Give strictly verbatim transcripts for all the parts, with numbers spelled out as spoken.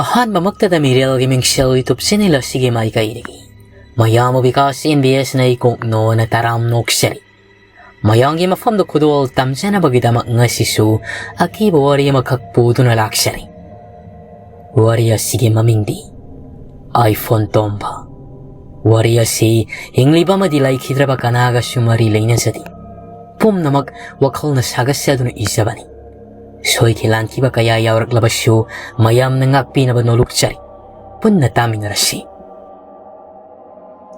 ꯑꯍꯥꯟꯕꯃꯛꯇꯗ ꯃꯤꯔꯦꯜꯒꯤ ꯃꯤꯡꯁꯦꯜ YouTube channel ꯑꯁꯤꯒꯤ ꯃꯥꯏꯀꯩꯗꯒꯤ ꯃꯌꯥꯝꯕ ꯕꯤꯀꯥꯁ ꯑꯦꯝ ꯕꯤ ꯑꯦꯁꯅ ꯏꯀꯣꯛ ꯅꯣꯅ ꯇꯔꯥꯝ ꯅꯣꯛꯆꯔꯤ꯫ ꯃꯌꯥꯝꯒꯤ ꯃꯐꯝꯗ ꯈꯨꯗꯣꯜ ꯇꯝꯖꯅꯕꯒꯤꯗꯃꯛ ꯉꯁꯤꯁꯨ ꯑꯀꯤꯕ ꯋꯥꯔꯤ ꯑꯃꯈꯛ ꯄꯨꯗꯨꯅ ꯂꯥꯛꯆꯔꯤ꯫ ꯋꯥꯔꯤ ꯑꯁꯤꯒꯤ ꯃꯃꯤꯡꯗꯤ iPhone ꯇꯣꯝꯕ꯫ ꯋꯥꯔꯤ ꯑꯁꯤ ꯍꯤꯡꯂꯤꯕ ꯑꯃꯗꯤ ꯂꯩꯈꯤꯗ꯭ꯔꯕ ꯀꯅꯥꯒꯁꯨ ꯃꯔꯤ ꯂꯩꯅꯖꯗꯦ꯫ ꯄꯨꯝꯅꯃꯛ ꯋꯥꯈꯜꯅ ꯁꯥꯒꯠꯆꯗꯨꯅ ꯏꯖꯕꯅꯤ꯫ ꯁꯣꯏꯈꯤ ꯂꯥꯟꯈꯤꯕ ꯀꯌꯥ ꯌꯥꯎꯔꯛꯂꯕꯁꯨ ꯃꯌꯥꯝꯅ ꯉꯥꯛꯄꯤꯅꯕ ꯅꯣꯂꯨꯛꯆꯔꯤ꯫ ꯄꯨꯟꯅ ꯇꯥꯃꯤꯟꯅꯔꯁꯤ꯫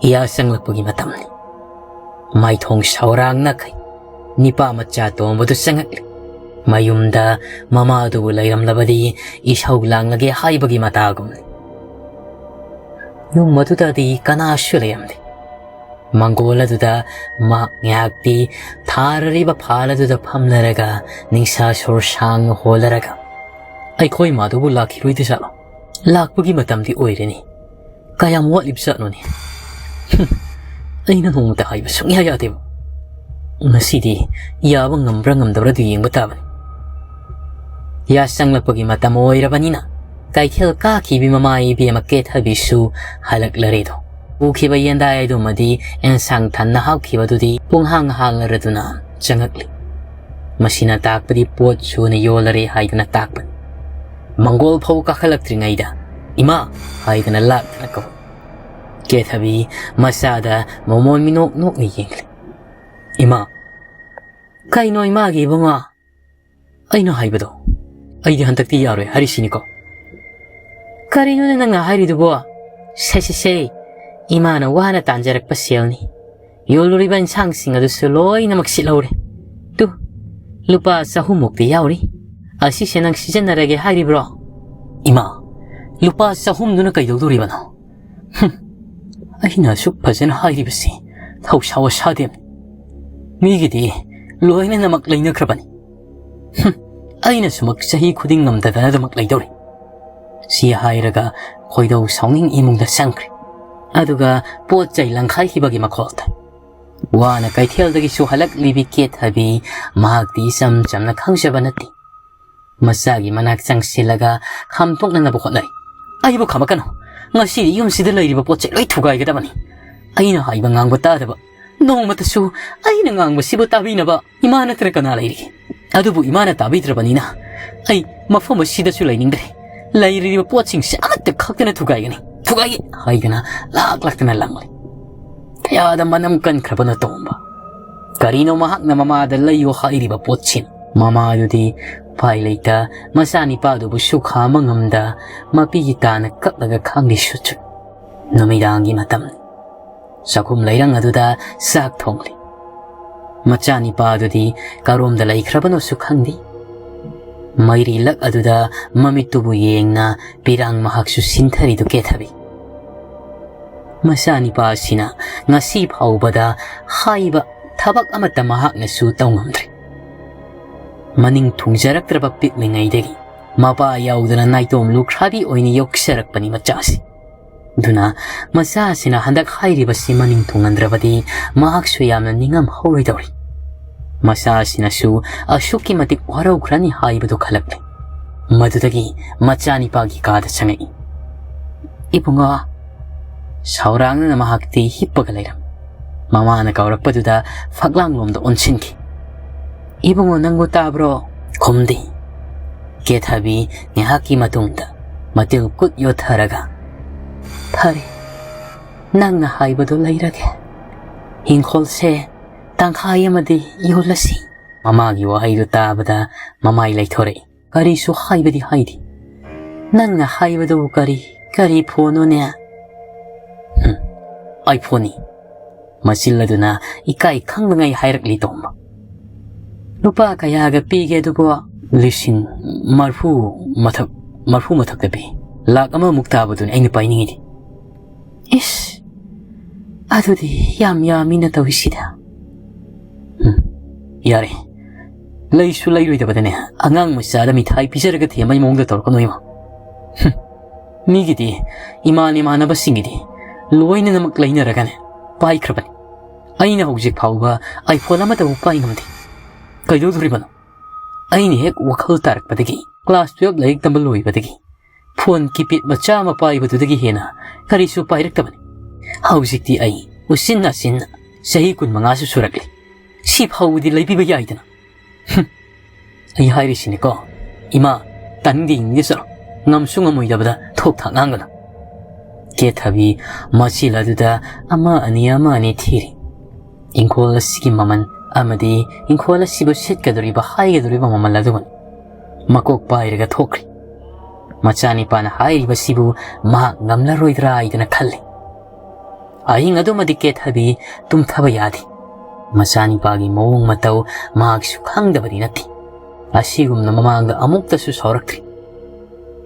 ꯌꯥ ꯆꯪꯂꯛꯄꯒꯤ ꯃꯇꯝꯅꯤ꯫ ꯃꯥꯏꯊꯣꯡ ꯁꯥꯎꯔꯥꯡꯅꯈꯩ ꯅꯤꯄꯥ ꯃꯆꯥ ꯇꯣꯝꯕꯗꯨ ꯆꯪꯉꯛꯂꯤ꯫ ꯃꯌꯨꯝꯗ ꯃꯃꯥ ꯑꯗꯨꯕꯨ ꯂꯩꯔꯝꯂꯕꯗꯤ ꯏꯁꯧ ꯂꯥꯡꯂꯒꯦ ꯍꯥꯏꯕꯒꯤ ꯃꯇꯥꯒꯨꯝꯅꯤ꯫ ꯌꯨꯝ ꯑꯗꯨꯗꯗꯤ ꯀꯅꯥꯁꯨ ꯂꯩꯔꯝꯗꯦ꯫ ꯃꯪꯒꯣꯜ ꯑꯗꯨꯗ ꯃꯍꯥꯛ ꯉꯥꯏꯍꯥꯛꯇꯤ ꯊꯥꯔꯔꯤꯕ ꯐꯥꯜ ꯑꯗꯨꯗ ꯐꯝꯂꯔꯒ ꯅꯤꯡꯁꯥ ꯁꯣꯔ ꯁꯥꯡꯅ ꯍꯣꯜꯂꯔꯒ, "ꯑꯩꯈꯣꯏ ꯃꯥꯗꯨꯕꯨ ꯂꯥꯛꯈꯤꯔꯣꯏꯗ ꯖꯥꯠꯂꯣ? ꯂꯥꯛꯄꯒꯤ ꯃꯇꯝꯗꯤ ꯑꯣꯏꯔꯦꯅꯦ꯫ ꯀꯌꯥꯝ ꯋꯥꯠꯂꯤꯕ ꯖꯥꯠꯅꯣꯅꯦ? ꯍꯨꯝ, ꯑꯩꯅ ꯅꯣꯡꯃꯇ ꯍꯥꯏꯕ ꯁꯨꯡꯌꯥ ꯌꯥꯗꯦꯕ꯫ ꯉꯁꯤꯗꯤ ꯌꯥꯕ ꯉꯝꯕ꯭ꯔꯥ ꯉꯝꯗꯕ꯭ꯔꯥꯗꯨ ꯌꯦꯡꯕ ꯇꯥꯕꯅꯤ"꯫ ꯌꯥ ꯆꯪꯂꯛꯄꯒꯤ ꯃꯇꯝ ꯑꯣꯏꯔꯕꯅꯤꯅ ꯀꯩꯊꯦꯜ ꯀꯥꯈꯤꯕꯤ ꯃꯃꯥ ꯏꯕꯦꯝꯃ ꯀꯦꯊꯕꯤꯁꯨ ꯍꯜꯂꯛꯂꯔꯦꯗꯣ꯫ ꯎꯈꯤꯕ ꯌꯦꯟꯗꯥꯏ ꯑꯗꯨꯃꯗꯤ ꯑꯦꯟꯁꯥꯡ ꯊꯟꯅ ꯍꯥꯞꯈꯤꯕꯗꯨꯗꯤ ꯄꯨꯡꯍꯥꯡ ꯍꯥꯡꯂꯔꯗꯨꯅ ꯆꯪꯉꯛꯂꯤ꯫ ꯃꯁꯤꯅ ꯇꯥꯛꯄꯗꯤ ꯄꯣꯠ ꯁꯨꯅ ꯌꯣꯜꯂꯔꯦ ꯍꯥꯏꯗꯨꯅ ꯇꯥꯛꯄꯅꯤ꯫ ꯃꯪꯒꯣꯜ ꯐꯥꯎ ꯀꯥꯈꯠꯂꯛꯇ꯭ꯔꯤꯉꯩꯗ "ꯏꯃꯥ" ꯍꯥꯏꯗꯨꯅ ꯂꯥꯛꯇꯨꯅ ꯀꯧꯏ꯫ ꯀꯦꯊꯕꯤ ꯃꯆꯥꯗ ꯃꯃꯣꯟ ꯃꯤꯅꯣꯛ ꯅꯣꯛꯅ ꯌꯦꯡꯂꯤ꯫ "ꯏꯃꯥ"꯫ "ꯀꯩꯅꯣ ꯏꯃꯥꯒꯤ ꯏꯕꯨꯡꯉꯣ?" "ꯑꯩꯅ ꯍꯥꯏꯕꯗꯣ ꯑꯩꯗꯤ ꯍꯟꯗꯛꯇꯤ ꯌꯥꯔꯣꯏ ꯍꯥꯏꯔꯤꯁꯤꯅꯤꯀꯣ"꯫ "ꯀꯔꯤꯅꯣꯅꯦ ꯅꯪꯅ ꯍꯥꯏꯔꯤꯗꯨꯕꯣ? ꯁꯦ, ꯁꯦ, ꯁꯦ, ꯏꯃꯥꯅ ꯋꯥꯅ ꯇꯥꯟꯖꯔꯛꯄ ꯁꯦꯜꯅꯤ꯫ ꯌꯣꯜꯂꯨꯔꯤꯕ ꯏꯟꯁꯥꯡꯁꯤꯡ ꯑꯗꯨꯁꯨ ꯂꯣꯏꯅꯃꯛ ꯁꯤꯠꯍꯧꯔꯦ꯫ ꯇꯨ, ꯂꯨꯄꯥ ꯆꯍꯨꯝꯃꯨꯛꯇꯤ ꯌꯥꯎꯔꯤ꯫ ꯑꯁꯤꯁꯦ ꯅꯪ ꯁꯤꯖꯤꯟꯅꯔꯒꯦ ꯍꯥꯏꯔꯤꯕ꯭ꯔꯣ?" "ꯏꯃꯥ, ꯂꯨꯄꯥ ꯆꯍꯨꯝꯗꯨꯅ ꯀꯩꯗꯧꯗꯣꯔꯤꯕꯅꯣ? ꯍꯨꯝ, ꯑꯩꯅ ꯑꯁꯨꯛ ꯐꯖꯅ ꯍꯥꯏꯔꯤꯕꯁꯤ ꯊꯧꯁꯥ ꯋꯥꯁꯥꯗꯦ꯫ ꯃꯤꯒꯤꯗꯤ ꯂꯣꯏꯅꯃꯛ ꯂꯩꯅꯈ꯭ꯔꯕꯅꯤ꯫ ꯍꯨꯝ, ꯑꯩꯅ ꯁꯨꯃꯛ ꯆꯍꯤ ꯈꯨꯗꯤꯡ ꯉꯝꯗꯗꯅ ꯑꯗꯨꯃꯛ ꯂꯩꯗꯧꯔꯤ"꯫ ꯁꯤ ꯍꯥꯏꯔꯒ ꯈꯣꯏꯗꯧ ꯁꯥꯎꯅꯤꯡ ꯏꯃꯨꯡꯗ ꯆꯪꯈ꯭ꯔꯦ꯫ ꯑꯗꯨꯒ ꯄꯣꯠ ꯆꯩ ꯂꯪꯈꯥꯏꯈꯤꯕꯒꯤ ꯃꯈꯣꯜ ꯇꯥꯏ꯫ ꯋꯥꯅ ꯀꯩꯊꯦꯜꯗꯒꯤꯁꯨ ꯍꯜꯂꯛꯂꯤꯕꯤ ꯀꯦꯊꯕꯤ ꯃꯍꯥꯛꯇꯤ ꯏꯆꯝ ꯆꯝꯅ ꯈꯪꯖꯕ ꯅꯠꯇꯦ꯫ ꯃꯆꯥꯒꯤ ꯃꯅꯥꯛ ꯆꯪꯁꯤꯜꯂꯒ ꯈꯥꯝꯗꯣꯛꯅꯅꯕ ꯍꯣꯠꯅꯔꯤ꯫ "ꯑꯩꯕꯨ ꯈꯥꯝꯃꯛꯀꯅꯨ꯫ ꯉꯁꯤꯗꯤ ꯌꯨꯝꯁꯤꯗ ꯂꯩꯔꯤꯕ ꯄꯣꯠ ꯆꯩ ꯂꯣꯏ ꯊꯨꯒꯥꯏꯒꯗꯕꯅꯤ꯫ ꯑꯩꯅ ꯍꯥꯏꯕ ꯉꯥꯡꯕ ꯇꯥꯗꯕ, ꯅꯣꯡꯃꯇꯁꯨ ꯑꯩꯅ ꯉꯥꯡꯕꯁꯤꯕꯨ ꯇꯥꯕꯤꯅꯕ ꯏꯃꯥ ꯅꯠꯇꯅ ꯀꯅꯥ ꯂꯩꯔꯤ? ꯑꯗꯨꯕꯨ ꯏꯃꯥꯅ ꯇꯥꯕꯤꯗ꯭ꯔꯕꯅꯤꯅ ꯑꯩ ꯃꯐꯝ ꯑꯁꯤꯗꯁꯨ ꯂꯩꯅꯤꯡꯗ꯭ꯔꯦ꯫ ꯂꯩꯔꯤꯕ ꯄꯣꯠꯁꯤꯡꯁꯦ ꯑꯃꯠꯇ ꯈꯛꯇꯅ ꯊꯨꯒꯥꯏꯒꯅꯤ꯫ ꯊꯨꯒꯥꯏꯒꯦ!" ꯍꯥꯏꯗꯨꯅ ꯂꯥꯛ ꯂꯥꯛꯇꯅ ꯂꯪꯂꯤ꯫ ꯀꯌꯥꯗ ꯃꯅꯝ ꯀꯟꯈ꯭ꯔꯕꯅꯣ ꯇꯣꯝꯕ꯫ ꯀꯔꯤꯅꯣ ꯃꯍꯥꯛꯅ ꯃꯃꯥꯗ ꯂꯩꯌꯨ ꯍꯥꯏꯔꯤꯕ ꯄꯣꯠꯁꯤꯅ? ꯃꯃꯥꯗꯨꯗꯤ ꯎꯄꯥꯏ ꯂꯩꯇ ꯃꯆꯥꯅꯤꯄꯥꯗꯨꯕꯨꯁꯨ ꯈꯥꯝꯕ ꯉꯝꯗ ꯃꯄꯤꯒꯤ ꯇꯥꯅ ꯀꯞꯂꯒ ꯈꯥꯡꯂꯤ ꯁꯨꯠ ꯁꯨꯠ꯫ ꯅꯨꯃꯤꯗꯥꯡꯒꯤ ꯃꯇꯝꯅꯤ꯫ ꯆꯥꯛꯈꯨꯝ ꯂꯩꯔꯪ ꯑꯗꯨꯗ ꯆꯥꯛ ꯊꯣꯡꯂꯤ꯫ ꯃꯆꯥꯅꯤꯄꯥ ꯑꯗꯨꯗꯤ ꯀꯔꯣꯝꯗ ꯂꯩꯈ꯭ꯔꯕꯅꯣꯁꯨ ꯈꯪꯗꯦ꯫ ꯃꯩꯔꯤ ꯂꯛ ꯑꯗꯨꯗ ꯃꯃꯤꯠꯇꯨꯕꯨ ꯌꯦꯡꯅ ꯄꯤꯔꯥꯡ ꯃꯍꯥꯛꯁꯨ ꯁꯤꯟꯊꯔꯤꯗꯨ ꯀꯦꯊꯕꯤ꯫ ꯃꯆꯥꯅꯤꯄꯥ ꯑꯁꯤꯅ ꯉꯁꯤ ꯐꯥꯎꯕꯗ ꯍꯥꯏꯕ ꯊꯕꯛ ꯑꯃꯠꯇ ꯃꯍꯥꯛꯅꯁꯨ ꯇꯧ ꯉꯝꯗ꯭ꯔꯦ꯫ ꯃꯅꯤꯡ ꯊꯨꯡꯖꯔꯛꯇ꯭ꯔꯕ ꯄꯤꯛꯂꯤꯉꯩꯗꯒꯤ ꯃꯄꯥ ꯌꯥꯎꯗꯅ ꯅꯥꯏꯇꯣꯝ ꯂꯨꯈ꯭ꯔꯥꯕꯤ ꯑꯣꯏꯅ ꯌꯣꯛꯆꯔꯛꯄꯅꯤ ꯃꯆꯥꯁꯤ꯫ ꯑꯗꯨꯅ ꯃꯆꯥ ꯑꯁꯤꯅ ꯍꯟꯗꯛ ꯍꯥꯏꯔꯤꯕꯁꯤ ꯃꯅꯤꯡ ꯊꯨꯡꯍꯟꯗ꯭ꯔꯕꯗꯤ ꯃꯍꯥꯛꯁꯨ ꯌꯥꯝꯅ ꯅꯤꯡꯉꯝ ꯍꯧꯔꯣꯏꯗꯧꯔꯤ꯫ ꯃꯆꯥ ꯑꯁꯤꯅꯁꯨ ꯑꯁꯨꯛꯀꯤ ꯃꯇꯤꯛ ꯋꯥꯔꯧꯈ꯭ꯔꯅꯤ ꯍꯥꯏꯕꯗꯨ ꯈꯜꯂꯛꯂꯦ꯫ ꯃꯗꯨꯗꯒꯤ ꯃꯆꯥꯅꯤꯄꯥꯒꯤ ꯀꯥꯗ ꯆꯪꯉꯛꯏ꯫ "ꯏꯕꯨꯡꯉꯣ!" ꯁꯥꯎꯔꯥꯡꯅꯅ ꯃꯍꯥꯛꯇꯤ ꯍꯤꯞꯄꯒ ꯂꯩꯔꯝꯃꯤ꯫ ꯃꯃꯥꯅ ꯀꯧꯔꯛꯄꯗꯨꯗ ꯐꯛꯂꯥꯡꯂꯣꯝꯗ ꯑꯣꯟꯁꯤꯟꯈꯤ꯫ "ꯏꯕꯨꯡꯉꯣ, ꯅꯪꯕꯨ ꯇꯥꯕ꯭ꯔꯣ?" ꯈꯨꯝꯗꯦ꯫ ꯀꯦꯊꯕꯤ ꯉꯥꯏꯍꯥꯛꯀꯤ ꯃꯇꯨꯡꯗ ꯃꯇꯤꯜ ꯀꯨꯠ ꯌꯣꯠꯊꯔꯒ, "ꯐꯔꯦ, ꯅꯪꯅ ꯍꯥꯏꯕꯗꯣ ꯂꯩꯔꯒꯦ꯫ ꯏꯪꯈꯣꯜꯁꯦ ꯇꯪꯈꯥꯏ ꯑꯃꯗꯤ ꯌꯣꯜꯂꯁꯤ꯫" ꯃꯃꯥꯒꯤ ꯋꯥꯍꯩꯗꯨ ꯇꯥꯕꯗ ꯃꯃꯥꯏ ꯂꯩꯊꯣꯔꯛꯏ꯫ ꯀꯔꯤꯁꯨ ꯍꯥꯏꯕꯗꯤ ꯍꯥꯏꯗꯦ꯫ "ꯅꯪꯅ ꯍꯥꯏꯕꯗꯨꯕꯨ ꯀꯔꯤ, ꯀꯔꯤ ꯐꯣꯟꯅꯣꯅꯦ?" "ꯍꯨꯝ, ꯑꯥꯏꯐꯣꯟꯅꯤ꯫" ꯃꯆꯤꯜ ꯑꯗꯨꯅ ꯏꯀꯥꯏ ꯈꯪꯗꯉꯩ ꯍꯥꯏꯔꯛꯂꯤ ꯇꯣꯝꯕ꯫ "ꯂꯨꯄꯥ ꯀꯌꯥꯒ ꯄꯤꯒꯦ ꯑꯗꯨꯕꯨ?" "ꯂꯤꯁꯤꯡ ꯃꯔꯐꯨ ꯃꯊꯛ, ꯃꯔꯐꯨ ꯃꯊꯛꯇ ꯄꯤ꯫ ꯂꯥꯛ ꯑꯃꯃꯨꯛ ꯇꯥꯕꯗꯨꯅꯤ ꯑꯩꯅ ꯄꯥꯏꯅꯤꯡꯉꯤꯗꯤ꯫" "ꯏꯁ, ꯑꯗꯨꯗꯤ ꯌꯥꯝ ꯌꯥꯝꯃꯤꯅ ꯇꯧꯔꯤꯁꯤꯗ꯫" "ꯎꯝ, ꯌꯥꯔꯦ꯫ ꯂꯩꯁꯨ ꯂꯩꯔꯣꯏꯗꯕꯗꯅꯦ, ꯑꯉꯥꯡ ꯃꯆꯥꯗ ꯃꯤꯊꯥꯏ ꯄꯤꯖꯔꯒ ꯊꯦꯝꯕꯒꯤ ꯃꯑꯣꯡꯗ ꯇꯧꯔꯛꯀꯅꯨ ꯏꯃꯥ꯫ ꯍꯨꯝ, ꯃꯤꯒꯤꯗꯤ ꯏꯃꯥꯟ ꯏꯃꯥꯟꯅꯕꯁꯤꯡꯒꯤꯗꯤ ꯂꯣꯏꯅꯃꯛ ꯂꯩꯅꯔꯒꯅꯦ ꯄꯥꯏꯈ꯭ꯔꯕꯅꯤ꯫ ꯑꯩꯅ ꯍꯧꯖꯤꯛ ꯐꯥꯎꯕ ꯑꯥꯏꯐꯣꯟ ꯑꯃꯠꯇꯕꯨ ꯄꯥꯏ ꯉꯝꯗꯦ꯫ ꯀꯩꯗꯧꯗꯣꯔꯤꯕꯅꯣ?" ꯑꯩꯅ ꯍꯦꯛ ꯋꯥꯈꯜ ꯇꯥꯔꯛꯄꯗꯒꯤ, class twelve ꯂꯥꯏꯔꯤꯛ ꯇꯝꯕ ꯂꯣꯏꯕꯗꯒꯤ, phone keypad ꯃꯆꯥ ꯑꯃ ꯄꯥꯏꯕꯗꯨꯗꯒꯤ ꯍꯦꯟꯅ ꯀꯔꯤꯁꯨ ꯄꯥꯏꯔꯛꯇꯕꯅꯤ꯫ ꯍꯧꯖꯤꯛꯇꯤ ꯑꯩ ꯎꯆꯤꯟ ꯅꯥꯆꯤꯟꯅ ꯆꯍꯤ ꯀꯨꯟꯃꯉꯥꯁꯨ ꯁꯨꯔꯛꯂꯦ꯫ ꯁꯤ ꯐꯥꯎꯕꯗꯤ ꯂꯩꯕꯤꯕ ꯌꯥꯏꯗꯅ꯫ ꯍꯨꯝ, ꯑꯩ ꯍꯥꯏꯔꯤꯁꯤꯅꯤꯀꯣ, ꯏꯃꯥ, ꯇꯥꯅꯤꯡꯗꯦ, ꯌꯦꯡꯅꯤꯡꯗꯦ, ꯆꯠꯂꯣ꯫ ꯉꯝꯁꯨ ꯉꯝꯃꯣꯏꯗꯕꯗ ꯊꯣꯛ ꯊꯥꯛ ꯉꯥꯡꯒꯅꯨ꯫ ꯀꯦꯊꯕꯤ ꯃꯆꯤꯜ ꯑꯗꯨꯗ ꯑꯃ ꯑꯅꯤ, ꯑꯃ ꯑꯅꯤ ꯊꯤꯔꯤ꯫ ꯏꯪꯈꯣꯜ ꯑꯁꯤꯒꯤ ꯃꯃꯜ ꯑꯃꯗꯤ ꯏꯪꯈꯣꯜ ꯑꯁꯤꯕꯨ ꯁꯤꯠꯀꯗꯧꯔꯤꯕ, ꯍꯥꯏꯒꯗꯧꯔꯤꯕ ꯃꯃꯜ ꯑꯗꯨꯒꯅꯤ꯫ ꯃꯀꯣꯛ ꯄꯥꯏꯔꯒ ꯊꯣꯛꯈ꯭ꯔꯦ꯫ ꯃꯆꯥꯅꯤꯄꯥꯅ ꯍꯥꯏꯔꯤꯕꯁꯤꯕꯨ ꯃꯍꯥꯛ ꯉꯝꯂꯔꯣꯏꯗ꯭ꯔꯥ ꯍꯥꯏꯗꯅ ꯈꯜꯂꯤ꯫ ꯑꯍꯤꯡ ꯑꯗꯨꯃꯗꯤ ꯀꯦꯊꯕꯤ ꯇꯨꯝꯊꯕ ꯌꯥꯗꯦ꯫ ꯃꯆꯥꯅꯤꯄꯥꯒꯤ ꯃꯑꯣꯡ ꯃꯇꯧ ꯃꯍꯥꯛꯁꯨ ꯈꯪꯗꯕꯗꯤ ꯅꯠꯇꯦ꯫ ꯑꯁꯤꯒꯨꯝꯅ ꯃꯃꯥꯡꯗ ꯑꯃꯨꯛꯇꯁꯨ ꯁꯥꯎꯔꯛꯇ꯭ꯔꯤ꯫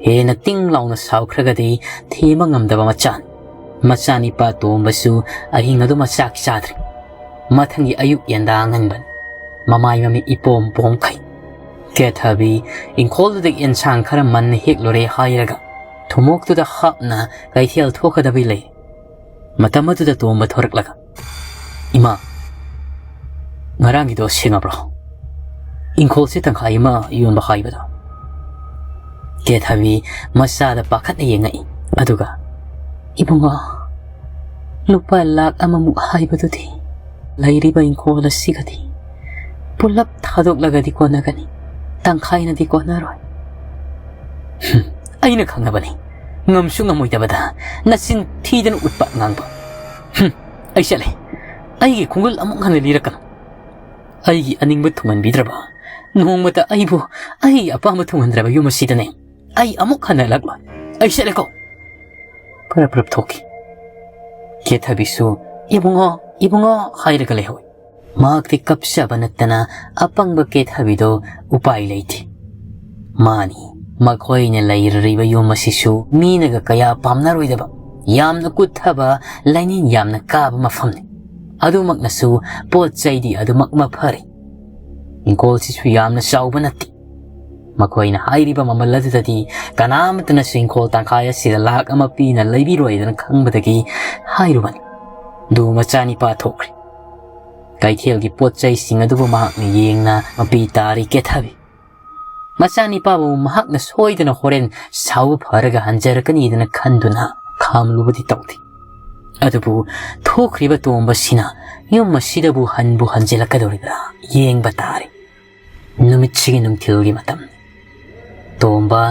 ꯍꯦꯟꯅ ꯇꯤꯡ ꯂꯥꯎꯅ ꯁꯥꯎꯈ꯭ꯔꯒꯗꯤ ꯊꯦꯝꯕ ꯉꯝꯗꯕ ꯃꯆꯥꯅꯤ꯫ ꯃꯆꯥꯅꯤꯄꯥ ꯇꯣꯝꯕꯁꯨ ꯑꯍꯤꯡ ꯑꯗꯨꯃ ꯆꯥꯛ ꯆꯥꯗ꯭ꯔꯤ꯫ ꯃꯊꯪꯒꯤ ꯑꯌꯨꯛ ꯌꯦꯟꯗꯥ ꯉꯟꯕꯅꯤ꯫ ꯃꯃꯥꯏ ꯃꯃꯤꯠ ꯏꯄꯣꯝ ꯄꯣꯝꯈꯩ꯫ ꯀꯦꯊꯕꯤ ꯏꯪꯈꯣꯜꯗꯨꯗꯒꯤ ꯑꯦꯟꯁꯥꯡ ꯈꯔ ꯃꯟꯅ ꯍꯦꯛꯂꯨꯔꯦ ꯍꯥꯏꯔꯒ ꯊꯨꯝꯃꯣꯛꯇꯨꯗ ꯍꯥꯞꯅ ꯀꯩꯊꯦꯜ ꯊꯣꯛꯀꯗꯕꯩ ꯂꯩ꯫ ꯃꯇꯝ ꯑꯗꯨꯗ ꯇꯣꯝꯕ ꯊꯣꯔꯛꯂꯒ, "ꯏꯃꯥ, ꯉꯔꯥꯡꯒꯤꯗꯣ ꯁꯦꯡꯉꯕ꯭ꯔꯣ? ꯏꯪꯈꯣꯜꯁꯦ ꯇꯪꯈꯥꯏ ꯑꯃ ꯌꯣꯟꯕ ꯍꯥꯏꯕꯗꯣ?" ꯀꯦꯊꯕꯤ ꯃꯆꯥꯗ ꯄꯥꯈꯠꯅ ꯌꯦꯡꯉꯛꯏ꯫ ꯑꯗꯨꯒ, "ꯏꯕꯨꯡꯉꯣ, ꯂꯨꯄꯥ ꯂꯥꯛ ꯑꯃꯃꯨꯛ ꯍꯥꯏꯕꯗꯨꯗꯤ ꯂꯩꯔꯤꯕ ꯏꯪꯈꯣꯜ ꯑꯁꯤꯒꯗꯤ ꯄꯨꯂꯞ ꯊꯥꯗꯣꯛꯂꯒꯗꯤ ꯀꯣꯟꯅꯒꯅꯤ, ꯇꯪꯈꯥꯏꯅꯗꯤ ꯀꯣꯟꯅꯔꯣꯏ꯫" "ꯍꯨꯝ, ꯑꯩꯅ ꯈꯪꯉꯕꯅꯤ, ꯉꯝꯁꯨ ꯉꯝꯃꯣꯏꯗꯕꯗ ꯅꯆꯤꯟ ꯊꯤꯗꯅ ꯎꯠꯄ ꯉꯥꯡꯕ꯫ ꯍꯨꯝ, ꯑꯩ ꯆꯠꯂꯦ꯫ ꯑꯩꯒꯤ ꯈꯣꯡꯒꯨꯜ ꯑꯃꯨꯛ ꯍꯟꯅ ꯂꯤꯔꯛꯀꯅꯨ꯫ ꯑꯩꯒꯤ ꯑꯅꯤꯡꯕ ꯊꯨꯡꯍꯟꯕꯤꯗ꯭ꯔꯕ, ꯅꯣꯡꯃꯇ ꯑꯩꯕꯨ ꯑꯩꯒꯤ ꯑꯄꯥꯝꯕ ꯊꯨꯡꯍꯟꯗ꯭ꯔꯕ ꯌꯨꯝ ꯑꯁꯤꯗꯅꯦ ꯑꯩ ꯑꯃꯨꯛ ꯍꯟꯅ ꯍꯜꯂꯛꯂꯣꯏ꯫ ꯑꯩ ꯆꯠꯂꯦꯀꯣ꯫" ꯄꯔꯞ ꯄꯔꯞ ꯊꯣꯛꯈꯤ꯫ ꯀꯦꯊꯕꯤꯁꯨ "ꯏꯕꯨꯡꯉꯣ, ꯏꯕꯨꯡꯉꯣ" ꯍꯥꯏꯔꯒ ꯂꯩꯍꯧꯏ꯫ ꯃꯍꯥꯛꯇꯤ ꯀꯞꯆꯕ ꯅꯠꯇꯅ ꯑꯄꯪꯕ ꯀꯦꯊꯕꯤꯗꯣ ꯎꯄꯥꯏ ꯂꯩꯇꯦ꯫ ꯃꯥꯅꯤ, ꯃꯈꯣꯏꯅ ꯂꯩꯔꯤꯕ ꯌꯨꯝ ꯑꯁꯤꯁꯨ ꯃꯤꯅꯒ ꯀꯌꯥ ꯄꯥꯝꯅꯔꯣꯏꯗꯕ, ꯌꯥꯝꯅ ꯀꯨꯠꯊꯕ, ꯂꯥꯏꯅꯤꯡ ꯌꯥꯝꯅ ꯀꯥꯕ ꯃꯐꯝꯅꯤ꯫ ꯑꯗꯨꯃꯛꯅꯁꯨ ꯄꯣꯠ ꯆꯩꯗꯤ ꯑꯗꯨꯃꯛ ꯃꯐꯔꯤ꯫ ꯏꯪꯈꯣꯜꯁꯤꯁꯨ ꯌꯥꯝꯅ ꯆꯥꯎꯕ ꯅꯠꯇꯦ꯫ ꯃꯈꯣꯏꯅ ꯍꯥꯏꯔꯤꯕ ꯃꯃꯜ ꯑꯗꯨꯗꯗꯤ ꯀꯅꯥꯃꯠꯇꯅꯁꯨ ꯏꯪꯈꯣꯜ ꯇꯪꯈꯥꯏ ꯑꯁꯤꯗ ꯂꯥꯛ ꯑꯃ ꯄꯤꯅ ꯂꯩꯕꯤꯔꯣꯏꯗꯅ ꯈꯪꯕꯗꯒꯤ ꯍꯥꯏꯔꯨꯕꯅꯤ꯫ ꯑꯗꯨ ꯃꯆꯥꯅꯤꯄꯥ ꯊꯣꯛꯈ꯭ꯔꯦ꯫ ꯀꯩꯊꯦꯜꯒꯤ ꯄꯣꯠ ꯆꯩꯁꯤꯡ ꯑꯗꯨꯕꯨ ꯃꯍꯥꯛꯅ ꯌꯦꯡꯅ ꯃꯄꯤ ꯇꯥꯔꯤ ꯀꯦꯊꯕꯤ꯫ ꯃꯆꯥꯅꯤꯄꯥꯕꯨ ꯃꯍꯥꯛꯅ ꯁꯣꯏꯗꯅ ꯍꯣꯔꯦꯟ ꯁꯥꯎꯕ ꯐꯔꯒ ꯍꯟꯖꯔꯛꯀꯅꯤꯗꯅ ꯈꯟꯗꯨꯅ ꯈꯥꯝꯂꯨꯕꯗꯤ ꯇꯧꯗꯦ꯫ ꯑꯗꯨꯕꯨ ꯊꯣꯛꯈ꯭ꯔꯤꯕ ꯇꯣꯝꯕꯁꯤꯅ ꯌꯨꯝ ꯑꯁꯤꯗꯕꯨ ꯍꯟꯕꯨ ꯍꯟꯖꯤꯜꯂꯛꯀꯗꯧꯔꯤꯕ꯭ꯔꯥ ꯌꯦꯡꯕ ꯇꯥꯔꯦ꯫ ꯅꯨꯃꯤꯠꯁꯤꯒꯤ ꯅꯨꯡꯊꯤꯜꯒꯤ ꯃꯇꯝ꯫ ꯇꯣꯝꯕ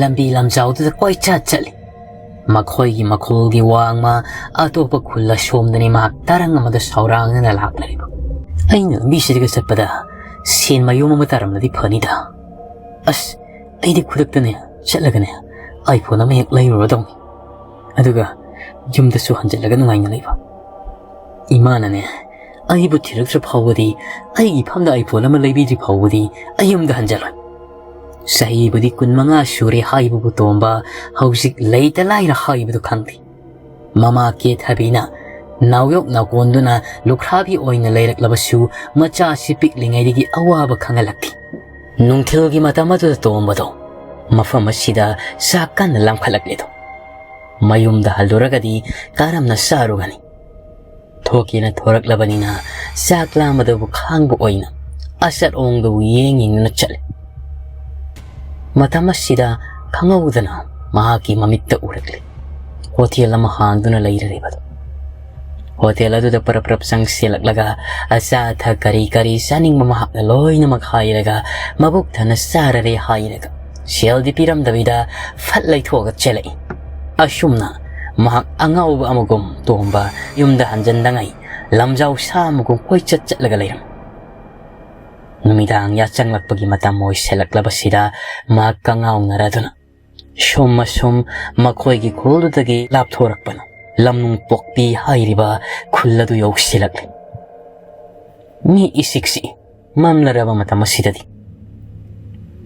ꯂꯝꯕꯤ ꯂꯝꯖꯥꯎꯗꯨꯗ ꯀꯣꯏꯆꯠ ꯆꯠꯂꯤ꯫ ꯃꯈꯣꯏꯒꯤ ꯃꯈꯣꯜꯒꯤ ꯋꯥꯡꯃ ꯑꯇꯣꯞꯄ ꯈꯨꯜ ꯑꯁꯣꯝꯗꯅꯤ ꯃꯍꯥꯛ ꯇꯔꯪ ꯑꯃꯗ ꯁꯥꯎꯔꯥꯡꯗꯅ ꯂꯥꯛꯅꯔꯤꯕ꯫ ꯑꯩꯅ ꯂꯝꯕꯤꯁꯤꯗꯒ ꯆꯠꯄꯗ ꯁꯦꯟ ꯃꯌꯣꯝ ꯑꯃ ꯇꯥꯔꯝꯂꯗꯤ ꯐꯅꯤꯗ꯫ ꯑꯁ, ꯑꯩꯗꯤ ꯈꯨꯗꯛꯇꯅꯦ ꯆꯠꯂꯒꯅꯦ iPhone ꯑꯃ ꯍꯦꯛ ꯂꯩꯔꯨꯔꯗꯧꯅꯤ꯫ ꯑꯗꯨꯒ ꯌꯨꯝꯗꯁꯨ ꯍꯟꯖꯤꯜꯂꯒ ꯅꯨꯡꯉꯥꯏꯅ ꯂꯩꯕ꯫ ꯏꯃꯥꯅꯅꯦ ꯑꯩꯕꯨ ꯊꯤꯔꯛꯇ꯭ꯔ ꯐꯥꯎꯕꯗꯤ, ꯑꯩꯒꯤ ꯏꯐꯝꯗ iPhone ꯑꯃ ꯂꯩꯕꯤꯗ꯭ꯔꯤ ꯐꯥꯎꯕꯗꯤ ꯑꯩ ꯌꯨꯝꯗ ꯍꯟꯖꯜꯂꯣꯏ꯫ ꯆꯍꯤꯕꯨꯗꯤ ꯀꯨꯟꯃꯉꯥ ꯁꯨꯔꯦ ꯍꯥꯏꯕꯕꯨ ꯇꯣꯝꯕ ꯍꯧꯖꯤꯛ ꯂꯩꯇ ꯂꯥꯏꯔ ꯍꯥꯏꯕꯗꯨ ꯈꯪꯗꯦ꯫ ꯃꯃꯥ ꯀꯦꯊꯕꯤꯅ ꯅꯥꯎꯌꯣꯛ ꯅꯥꯎꯀꯣꯟꯗꯨꯅ ꯂꯨꯈ꯭ꯔꯥꯕꯤ ꯑꯣꯏꯅ ꯂꯩꯔꯛꯂꯕꯁꯨ, ꯃꯆꯥꯁꯤ ꯄꯤꯛꯂꯤꯉꯩꯗꯒꯤ ꯑꯋꯥꯕ ꯈꯪꯍꯜꯂꯛꯇꯦ꯫ ꯅꯨꯡꯊꯤꯜꯒꯤ ꯃꯇꯝ ꯑꯗꯨꯗ ꯇꯣꯝꯕꯗꯣ ꯃꯐꯝ ꯑꯁꯤꯗ ꯆꯥꯛ ꯀꯟꯅ ꯂꯥꯝꯈꯠꯂꯛꯂꯦꯗꯣ꯫ ꯃꯌꯨꯝꯗ ꯍꯜꯂꯨꯔꯒꯗꯤ ꯀꯔꯝꯅ ꯆꯥꯔꯨꯒꯅꯤ? ꯊꯣꯛꯀꯦꯅ ꯊꯣꯔꯛꯂꯕꯅꯤꯅ ꯆꯥꯛ ꯂꯥꯝꯕꯗꯕꯨ ꯈꯥꯡꯕ ꯑꯣꯏꯅ ꯑꯆꯠ ꯑꯣꯡꯗꯕꯨ ꯌꯦꯡ ꯌꯦꯡꯗꯨꯅ ꯆꯠꯂꯤ꯫ ꯃꯇꯝ ꯑꯁꯤꯗ ꯈꯪꯍꯧꯗꯅ ꯃꯍꯥꯛꯀꯤ ꯃꯃꯤꯠꯇ ꯎꯔꯛꯂꯤ ꯍꯣꯇꯦꯜ ꯑꯃ ꯍꯥꯡꯗꯨꯅ ꯂꯩꯔꯔꯤꯕꯗꯨ꯫ ꯍꯣꯇꯦꯜ ꯑꯗꯨꯗ ꯄꯔꯞ ꯄꯔꯞ ꯆꯪꯁꯤꯜꯂꯛꯂꯒ ꯑꯆꯥ ꯑꯊꯛ ꯀꯔꯤ ꯀꯔꯤ ꯆꯥꯅꯤꯡꯕ ꯃꯍꯥꯛꯅ ꯂꯣꯏꯅꯃꯛ ꯍꯥꯏꯔꯒ ꯃꯕꯨꯛ ꯊꯟꯅ ꯆꯥꯔꯔꯦ ꯍꯥꯏꯔꯒ ꯁꯦꯜꯗꯤ ꯄꯤꯔꯝꯗꯕꯤꯗ ꯐꯠ ꯂꯩꯊꯣꯛꯑꯒ ꯆꯦꯜꯂꯛꯏ꯫ ꯑꯁꯨꯝꯅ ꯃꯍꯥꯛ ꯑꯉꯥꯎꯕ ꯑꯃꯒꯨꯝ ꯇꯣꯝꯕ ꯌꯨꯝꯗ ꯍꯟꯖꯟꯗꯉꯩ ꯂꯝꯖꯥꯎ ꯁꯥ ꯑꯃꯒꯨꯝ ꯀꯣꯏꯆꯠ ꯆꯠꯂꯒ ꯂꯩꯔꯝꯃꯤ꯫ ꯅꯨꯃꯤꯗꯥꯡ ꯌꯥꯆꯪꯂꯛꯄꯒꯤ ꯃꯇꯝ ꯑꯣꯏꯁꯤꯜꯂꯛꯂꯕꯁꯤꯗ ꯃꯍꯥꯛ ꯀꯉꯥꯎꯅꯔꯗꯨꯅ ꯁꯨꯝ ꯑꯁꯨꯝ ꯃꯈꯣꯏꯒꯤ ꯈꯨꯜꯗꯨꯗꯒꯤ ꯂꯥꯞꯊꯣꯔꯛꯄꯅ ꯂꯝꯅꯨꯡ ꯄꯣꯛꯄꯤ ꯍꯥꯏꯔꯤꯕ ꯈꯨꯜ ꯑꯗꯨ ꯌꯧꯁꯤꯜꯂꯛꯂꯤ꯫ ꯃꯤ ꯏꯁꯤꯛ ꯁꯤꯛꯏ꯫ ꯃꯝꯂꯔꯕ ꯃꯇꯝ ꯑꯁꯤꯗꯗꯤ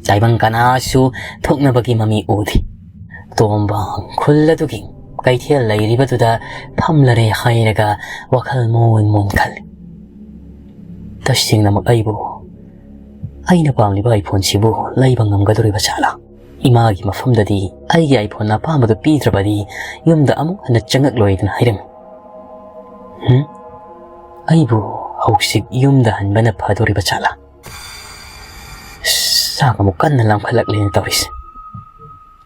ꯇꯥꯏꯕꯪ ꯀꯅꯥꯁꯨ ꯊꯣꯛꯅꯕꯒꯤ ꯃꯃꯤ ꯎꯗꯦ꯫ ꯇꯣꯝꯕ ꯈꯨꯜ ꯑꯗꯨꯒꯤ ꯀꯩꯊꯦꯜ ꯂꯩꯔꯤꯕꯗꯨꯗ ꯐꯝꯂꯔꯦ ꯍꯥꯏꯔꯒ ꯋꯥꯈꯜ ꯃꯨꯟ ꯃꯨꯟ ꯈꯜꯂꯤ꯫ ꯇꯁꯦꯡꯅꯃꯛ ꯑꯩꯕꯨ, ꯑꯩꯅ ꯄꯥꯝꯂꯤꯕ iPhone ꯁꯤꯕꯨ ꯂꯩꯕ ꯉꯝꯒꯗꯧꯔꯤꯕ ꯖꯥꯠꯂꯥ? ꯏꯃꯥꯒꯤ ꯃꯐꯝꯗꯗꯤ ꯑꯩꯒꯤ iPhone ꯑꯄꯥꯝꯕꯗꯨ ꯄꯤꯗ꯭ꯔꯕꯗꯤ ꯌꯨꯝꯗ ꯑꯃꯨꯛ ꯍꯟꯅ ꯆꯪꯉꯛꯂꯣꯏꯗꯅ ꯍꯥꯏꯔꯝꯃꯤ꯫ ꯍꯨꯝ? ꯑꯩꯕꯨ ꯍꯧꯖꯤꯛ ꯌꯨꯝꯗ ꯍꯟꯕꯅ ꯐꯗꯧꯔꯤꯕ ꯖꯥꯠꯂꯥ? ꯑꯁ, ꯆꯥꯛ ꯑꯃꯨꯛ ꯀꯟꯅ ꯂꯥꯝꯈꯠꯂꯛꯂꯦꯅ ꯇꯧꯔꯤꯁꯦ꯫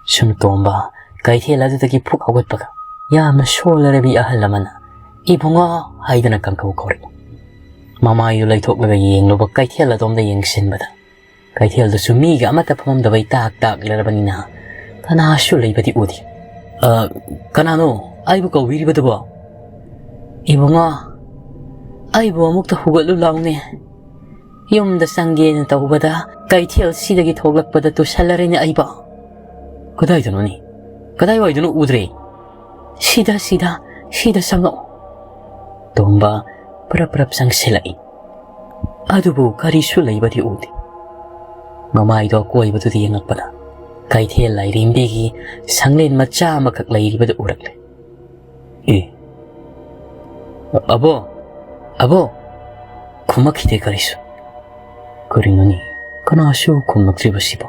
ꯁꯨꯝ ꯇꯣꯝꯕ ꯀꯩꯊꯦꯜ ꯑꯗꯨꯗꯒꯤ ꯐꯨꯛ ꯍꯧꯒꯠꯄꯒ ꯌꯥꯝꯅ ꯁꯣꯜꯂꯔꯕꯤ ꯑꯍꯜ ꯑꯃꯅ "ꯏꯕꯨꯡꯉꯣ" ꯍꯥꯏꯗꯅ ꯀꯧꯔꯛꯏ꯫ ꯃꯃꯥꯏꯗꯨ ꯂꯩꯊꯣꯛꯂꯒ ꯌꯦꯡꯂꯨꯕ ꯀꯩꯊꯦꯜ ꯑꯗꯣꯝꯗ ꯌꯦꯡꯁꯤꯟꯕꯗ ꯀꯩꯊꯦꯜꯗꯨꯁꯨ ꯃꯤꯒ ꯑꯃꯠꯇ ꯐꯝꯃꯝꯗꯕꯩ ꯇꯥꯛ ꯇꯥꯛꯂꯔꯕꯅꯤꯅ ꯀꯅꯥꯁꯨ ꯂꯩꯕꯗꯤ ꯎꯗꯦ꯫ "ꯑ, ꯀꯅꯥꯅꯣ ꯑꯩꯕꯨ ꯀꯧꯕꯤꯔꯤꯕꯗꯨꯕꯣ?" "ꯏꯕꯨꯡꯉꯣ, ꯑꯩꯕꯨ ꯑꯃꯨꯛꯇ ꯍꯧꯒꯠꯂꯨ ꯂꯥꯎꯅꯦ꯫ ꯌꯨꯝꯗ ꯆꯪꯒꯦꯅ ꯇꯧꯕꯗ ꯀꯩꯊꯦꯜꯁꯤꯗꯒꯤ ꯊꯣꯛꯂꯛꯄꯗ ꯇꯨꯁꯜꯂꯔꯦꯅꯦ ꯑꯩꯕꯣ꯫" "ꯀꯗꯥꯏꯗꯅꯣꯅꯦ? ꯀꯗꯥꯏꯋꯥꯏꯗꯅꯣ ꯎꯗ꯭ꯔꯦ?" "ꯁꯤꯗ, ꯁꯤꯗ, ꯁꯤꯗ ꯆꯪꯉꯛꯑꯣ꯫" ꯇꯣꯝꯕ ꯄꯔꯞ ꯄꯔꯞ ꯆꯪꯁꯤꯜꯂꯛꯏ꯫ ꯑꯗꯨꯕꯨ ꯀꯔꯤꯁꯨ ꯂꯩꯕꯗꯤ ꯎꯗꯦ꯫ ꯃꯃꯥꯏꯗꯣ ꯑꯀꯣꯏꯕꯗꯨꯗ ꯌꯦꯡꯉꯛꯄꯗ ꯀꯩꯊꯦꯜ ꯂꯥꯏꯔꯦꯝꯕꯤꯒꯤ ꯁꯪꯂꯦꯟ ꯃꯆꯥ ꯑꯃꯈꯛ ꯂꯩꯔꯤꯕꯗꯨ ꯎꯔꯛꯂꯦ꯫ "ꯑꯦ, ꯑꯕꯣ, ꯑꯕꯣ!" ꯈꯨꯝꯃꯛꯈꯤꯗꯦ ꯀꯔꯤꯁꯨ꯫ ꯀꯔꯤꯅꯣꯅꯦ? ꯀꯅꯥꯁꯨ ꯈꯨꯝꯂꯛꯇ꯭ꯔꯤꯕꯁꯤꯕꯣ?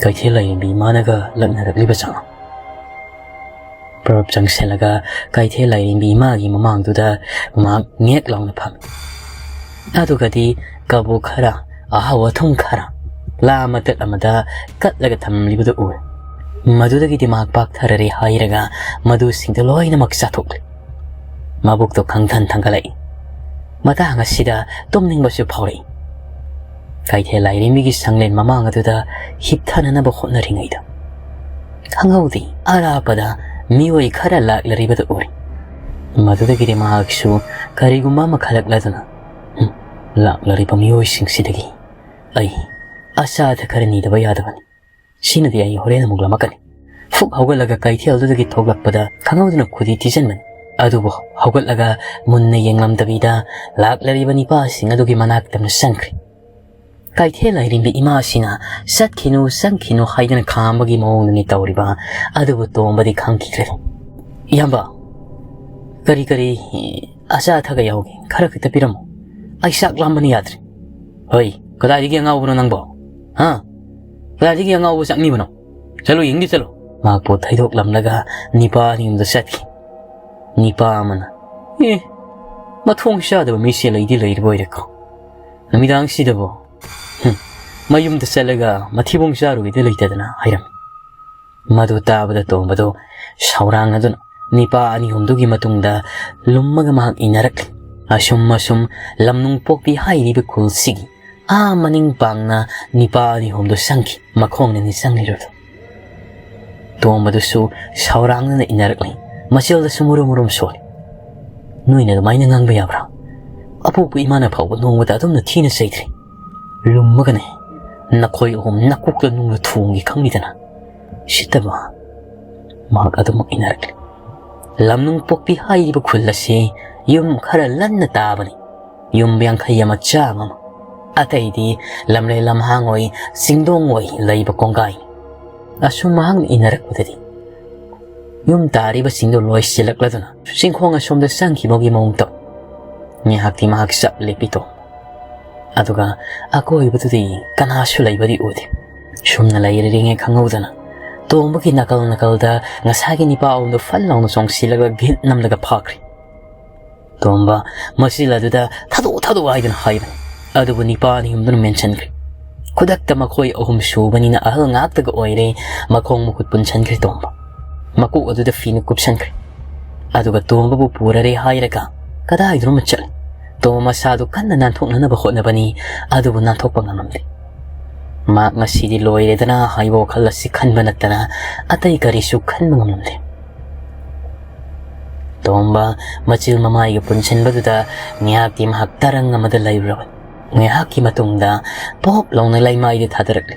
ꯀꯩꯊꯦꯜ ꯂꯥꯏꯔꯦꯝꯕꯤ ꯏꯃꯥꯅꯒ ꯂꯛꯅꯔꯛꯂꯤꯕ ꯖꯥꯠꯂꯣ? ꯄꯔꯞ ꯆꯪꯁꯤꯜꯂꯒ ꯀꯩꯊꯦꯜ ꯂꯥꯏꯔꯦꯝꯕꯤ ꯏꯃꯥꯒꯤ ꯃꯃꯥꯡꯗꯨꯗ ꯃꯍꯥꯛ ꯉꯦꯛ ꯂꯥꯎꯅ ꯐꯝꯃꯤ꯫ ꯑꯗꯨꯒꯗꯤ ꯀꯕꯣꯛ ꯈꯔ, ꯑꯍꯥꯎ ꯑꯊꯨꯝ ꯈꯔ ꯂꯥ ꯃꯇꯠ ꯑꯃꯗ ꯀꯠꯂꯒ ꯊꯝꯂꯤꯕꯗꯨ ꯎꯔꯦ꯫ ꯃꯗꯨꯗꯒꯤꯗꯤ ꯃꯍꯥꯛ ꯄꯥꯛꯊꯔꯔꯦ ꯍꯥꯏꯔꯒ ꯃꯗꯨꯁꯤꯡꯗꯨ ꯂꯣꯏꯅꯃꯛ ꯆꯥꯊꯣꯛꯂꯦ꯫ ꯃꯕꯨꯛꯇꯣ ꯈꯪꯊꯟ ꯊꯟꯒꯠꯂꯛꯏ꯫ ꯃꯇꯥꯡ ꯑꯁꯤꯗ ꯇꯨꯝꯅꯤꯡꯕꯁꯨ ꯐꯥꯎꯔꯛꯏ꯫ ꯀꯩꯊꯦꯜ ꯂꯥꯏꯔꯦꯝꯕꯤꯒꯤ ꯁꯪꯂꯦꯟ ꯃꯃꯥꯡ ꯑꯗꯨꯗ ꯍꯤꯞꯊꯅꯅꯕ ꯍꯣꯠꯅꯔꯤꯉꯩꯗ ꯈꯪꯍꯧꯗꯦ, ꯑꯔꯥꯞꯄꯗ ꯃꯤꯑꯣꯏ ꯈꯔ ꯂꯥꯛꯂꯔꯤꯕꯗꯨ ꯎꯔꯦ꯫ ꯃꯗꯨꯗꯒꯤꯗꯤ ꯃꯍꯥꯛꯁꯨ ꯀꯔꯤꯒꯨꯝꯕ ꯑꯃ ꯈꯜꯂꯛꯂꯗꯨꯅ, "ꯍꯨꯝ, ꯂꯥꯛꯂꯔꯤꯕ ꯃꯤꯑꯣꯏꯁꯤꯡꯁꯤꯗꯒꯤ ꯑꯩ ꯑꯆꯥ ꯑꯊꯛ ꯈꯔ ꯅꯤꯗꯕ ꯌꯥꯗꯕꯅꯤ꯫ ꯁꯤꯅꯗꯤ ꯑꯩ ꯍꯣꯔꯦꯟ ꯑꯃꯨꯛ ꯂꯥꯝꯃꯛꯀꯅꯤ꯫" ꯐꯨꯛ ꯍꯧꯒꯠꯂꯒ ꯀꯩꯊꯦꯜꯗꯨꯗꯒꯤ ꯊꯣꯛꯂꯛꯄꯗ ꯈꯪꯍꯧꯗꯅ ꯈꯨꯗꯤ ꯊꯤꯖꯤꯟꯕꯅꯤ꯫ ꯑꯗꯨꯕꯨ ꯍꯧꯒꯠꯂꯒ ꯃꯨꯟꯅ ꯌꯦꯡꯂꯝꯗꯕꯤꯗ ꯂꯥꯛꯂꯔꯤꯕ ꯅꯤꯄꯥꯁꯤꯡ ꯑꯗꯨꯒꯤ ꯃꯅꯥꯛꯇ ꯆꯪꯈ꯭ꯔꯦ꯫ ꯀꯩꯊꯦꯜ ꯂꯥꯏꯔꯦꯝꯕꯤ ꯏꯃꯥꯁꯤꯅ "ꯆꯠꯈꯤꯅꯨ, ꯆꯪꯈꯤꯅꯨ" ꯍꯥꯏꯗꯅ ꯈꯥꯝꯕꯒꯤ ꯃꯑꯣꯡꯗꯅꯤ ꯇꯧꯔꯤꯕ꯫ ꯑꯗꯨꯕꯨ ꯇꯣꯝꯕꯗꯤ ꯈꯪꯈꯤꯗ꯭ꯔꯦ꯫ "ꯏꯌꯥꯝꯕ, ꯀꯔꯤ ꯀꯔꯤ ꯑꯆꯥ ꯑꯊꯛꯀ ꯌꯥꯎꯒꯦ? ꯈꯔ ꯈꯛꯇ ꯄꯤꯔꯝꯃꯣ꯫ ꯑꯩ ꯆꯥꯛ ꯂꯥꯝꯕꯅ ꯌꯥꯗ꯭ꯔꯦ꯫" "ꯍꯣꯏ, ꯀꯗꯥꯏꯗꯒꯤ ꯑꯉꯥꯎꯕꯅꯣ ꯅꯪꯕꯣ? ꯍꯥ? ꯀꯗꯥꯏꯗꯒꯤ ꯑꯉꯥꯎꯕ ꯆꯪꯂꯤꯕꯅꯣ? ꯆꯠꯂꯣ, ꯌꯦꯡꯗꯤ ꯆꯠꯂꯣ꯫" ꯃꯍꯥꯛꯄꯨ ꯊꯩꯗꯣꯛꯂꯝꯂꯒ ꯅꯤꯄꯥ ꯑꯅꯤ ꯌꯨꯝꯗ ꯆꯠꯈꯤ꯫ ꯅꯤꯄꯥ ꯑꯃꯅ, "ꯑꯦ, ꯃꯊꯣꯡ ꯆꯥꯗꯕ ꯃꯤꯁꯦ ꯂꯩꯗꯤ ꯂꯩꯔꯕ ꯑꯣꯏꯔꯦꯀꯣ ꯅꯨꯃꯤꯗꯥꯡꯁꯤꯗꯕꯣ꯫ ꯍꯨꯝ, ꯃꯌꯨꯝꯗ ꯆꯠꯂꯒ ꯃꯊꯤꯕꯣꯡ ꯆꯥꯔꯨꯒꯦꯗ ꯂꯩꯇꯗꯅ ꯍꯥꯏꯔꯝꯃꯤ꯫ ꯃꯗꯨ ꯇꯥꯕꯗ ꯇꯣꯝꯕꯗꯨ ꯁꯥꯎꯔꯥꯡꯅꯗꯨꯅ ꯅꯤꯄꯥ ꯑꯅꯤ ꯑꯍꯨꯝꯗꯨꯒꯤ ꯃꯇꯨꯡꯗ ꯂꯨꯝꯃꯒ ꯃꯍꯥꯛ ꯏꯟꯅꯔꯛꯂꯤ꯫ ꯑꯁꯨꯝ ꯑꯁꯨꯝ ꯂꯝꯅꯨꯡ ꯄꯣꯛꯄꯤ ꯍꯥꯏꯔꯤꯕ ꯈꯨꯜꯁꯤꯒꯤ ꯑꯥ ꯃꯅꯤꯡ ꯄꯥꯡꯅ ꯅꯤꯄꯥ ꯑꯅꯤ ꯑꯍꯨꯝꯗꯨ ꯆꯪꯈꯤ꯫ ꯃꯈꯣꯡꯅꯅꯤ ꯆꯪꯂꯤꯔꯣꯗꯣ꯫ ꯇꯣꯝꯕꯗꯨꯁꯨ ꯁꯥꯎꯔꯥꯡꯅꯅ ꯏꯟꯅꯔꯛꯂꯤ꯫ ꯃꯆꯦꯜꯗꯁꯨ ꯃꯨꯔꯨꯝ ꯃꯨꯔꯨꯝ ꯁꯣꯜꯂꯤ꯫ "ꯅꯣꯏꯅ ꯑꯗꯨꯃꯥꯏꯅ ꯉꯥꯡꯕ ꯌꯥꯕ꯭ꯔꯥ? ꯑꯄꯣꯛꯄ ꯏꯃꯥꯅ ꯐꯥꯎꯕ ꯅꯣꯡꯃꯗ ꯑꯗꯨꯝꯅ ꯊꯤꯅ ꯆꯩꯗ꯭ꯔꯤ꯫ ꯂꯨꯝꯃꯒꯅꯦ ꯅꯈꯣꯏ ꯑꯍꯨꯝ ꯅꯀꯣꯛꯇ ꯅꯨꯡꯅ ꯊꯣꯡꯒꯦ ꯈꯪꯂꯤꯗꯅ꯫ ꯁꯤꯠꯇꯕ ꯃꯍꯥꯛ ꯑꯗꯨꯃꯛ ꯏꯟꯅꯔꯛꯂꯤ꯫ ꯂꯝꯅꯨꯡ ꯄꯣꯛꯄꯤ ꯍꯥꯏꯔꯤꯕ ꯈꯨꯜ ꯑꯁꯤ ꯌꯨꯝ ꯈꯔ ꯂꯟꯅ ꯇꯥꯕꯅꯤ꯫ ꯌꯨꯝ ꯌꯥꯡꯈꯩ ꯑꯃ ꯆꯥꯝꯃ ꯑꯃ꯫ ꯑꯇꯩꯗꯤ ꯂꯝꯂꯩ ꯂꯝꯍꯥꯡ ꯑꯣꯏ, ꯆꯤꯡꯗꯣꯡ ꯑꯣꯏ ꯂꯩꯕ ꯀꯣꯡꯒꯥꯏꯅꯤ꯫ ꯑꯁꯨꯝ ꯃꯍꯥꯛꯅ ꯏꯟꯅꯔꯛꯄꯗꯗꯤ ꯌꯨꯝ ꯇꯥꯔꯤꯕꯁꯤꯡꯗꯨ ꯂꯣꯏꯁꯤꯜꯂꯛꯂꯗꯨꯅ ꯆꯤꯡꯈꯣꯡ ꯑꯁꯣꯝꯗ ꯆꯪꯈꯤꯕꯒꯤ ꯃꯑꯣꯡ ꯇꯧ꯫ ꯉꯥꯏꯍꯥꯛꯇꯤ ꯃꯍꯥꯛ ꯆꯞ ꯂꯦꯞꯄꯤ ꯇꯣꯝꯕ꯫ ꯑꯗꯨꯒ ꯑꯀꯣꯏꯕꯗꯨꯗꯤ ꯀꯅꯥꯁꯨ ꯂꯩꯕꯗꯤ ꯎꯗꯦ꯫ ꯁꯨꯝꯅ ꯂꯩꯔꯤꯉꯩ ꯈꯪꯍꯧꯗꯅ ꯇꯣꯝꯕꯒꯤ ꯅꯥꯀꯜ ꯅꯥꯀꯜꯗ ꯉꯁꯥꯏꯒꯤ ꯅꯤꯄꯥ ꯑꯍꯨꯝꯗꯨ ꯐꯟ ꯂꯥꯎꯅ ꯆꯣꯡꯁꯤꯜꯂꯒ ꯒꯤꯠ ꯅꯝꯂꯒ ꯐꯥꯈ꯭ꯔꯦ꯫ ꯇꯣꯝꯕ ꯃꯆꯤꯜ ꯑꯗꯨꯗ "ꯊꯥꯗꯣꯛꯑꯣ, ꯊꯥꯗꯣꯛꯑꯣ" ꯍꯥꯏꯗꯨꯅ ꯍꯥꯏꯕꯅꯤ꯫ ꯑꯗꯨꯕꯨ ꯅꯤꯄꯥ ꯑꯅꯤ ꯑꯍꯨꯝꯗꯨꯅ ꯃꯦꯟꯁꯤꯟꯈ꯭ꯔꯦ꯫ ꯈꯨꯗꯛꯇ ꯃꯈꯣꯏ ꯑꯍꯨꯝ ꯁꯨꯕꯅꯤꯅ ꯑꯍꯜ ꯉꯥꯛꯇꯒ ꯑꯣꯏꯔꯦ꯫ ꯃꯈꯣꯡ ꯃꯈꯨꯠ ꯄꯨꯟꯁꯤꯟꯈ꯭ꯔꯦ ꯇꯣꯝꯕ꯫ ꯃꯀꯣꯛ ꯑꯗꯨꯗ ꯐꯤꯅ ꯀꯨꯞꯁꯟꯈ꯭ꯔꯦ꯫ ꯑꯗꯨꯒ ꯇꯣꯝꯕꯕꯨ ꯄꯨꯔꯔꯦ ꯍꯥꯏꯔꯒ ꯀꯗꯥꯏꯗꯅꯣꯃ ꯆꯠꯂꯤ꯫ ꯇꯣꯝꯕ ꯃꯁꯥꯗꯨ ꯀꯟꯅ ꯅꯥꯟꯊꯣꯛꯅꯅꯕ ꯍꯣꯠꯅꯕꯅꯤ, ꯑꯗꯨꯕꯨ ꯅꯥꯟꯊꯣꯛꯄ ꯉꯝꯂꯝꯗꯦ꯫ ꯃꯍꯥꯛ ꯉꯁꯤꯗꯤ ꯂꯣꯏꯔꯦꯗꯅ ꯍꯥꯏꯕ ꯋꯥꯈꯜ ꯑꯁꯤ ꯈꯟꯕ ꯅꯠꯇꯅ ꯑꯇꯩ ꯀꯔꯤꯁꯨ ꯈꯟꯕ ꯉꯝꯂꯝꯗꯦ꯫ ꯇꯣꯝꯕ ꯃꯆꯤꯜ ꯃꯃꯥꯏꯒ ꯄꯨꯟꯁꯤꯟꯕꯗꯨꯗ ꯉꯥꯏꯍꯥꯛꯇꯤ ꯃꯍꯥꯛ ꯇꯔꯪ ꯑꯃꯗ ꯂꯩꯔꯨꯔꯕꯅꯤ꯫ ꯉꯥꯏꯍꯥꯛꯀꯤ ꯃꯇꯨꯡꯗ ꯄꯣꯞ ꯂꯥꯎꯅ ꯂꯩꯃꯥꯏꯗ ꯊꯥꯗꯔꯛꯂꯤ꯫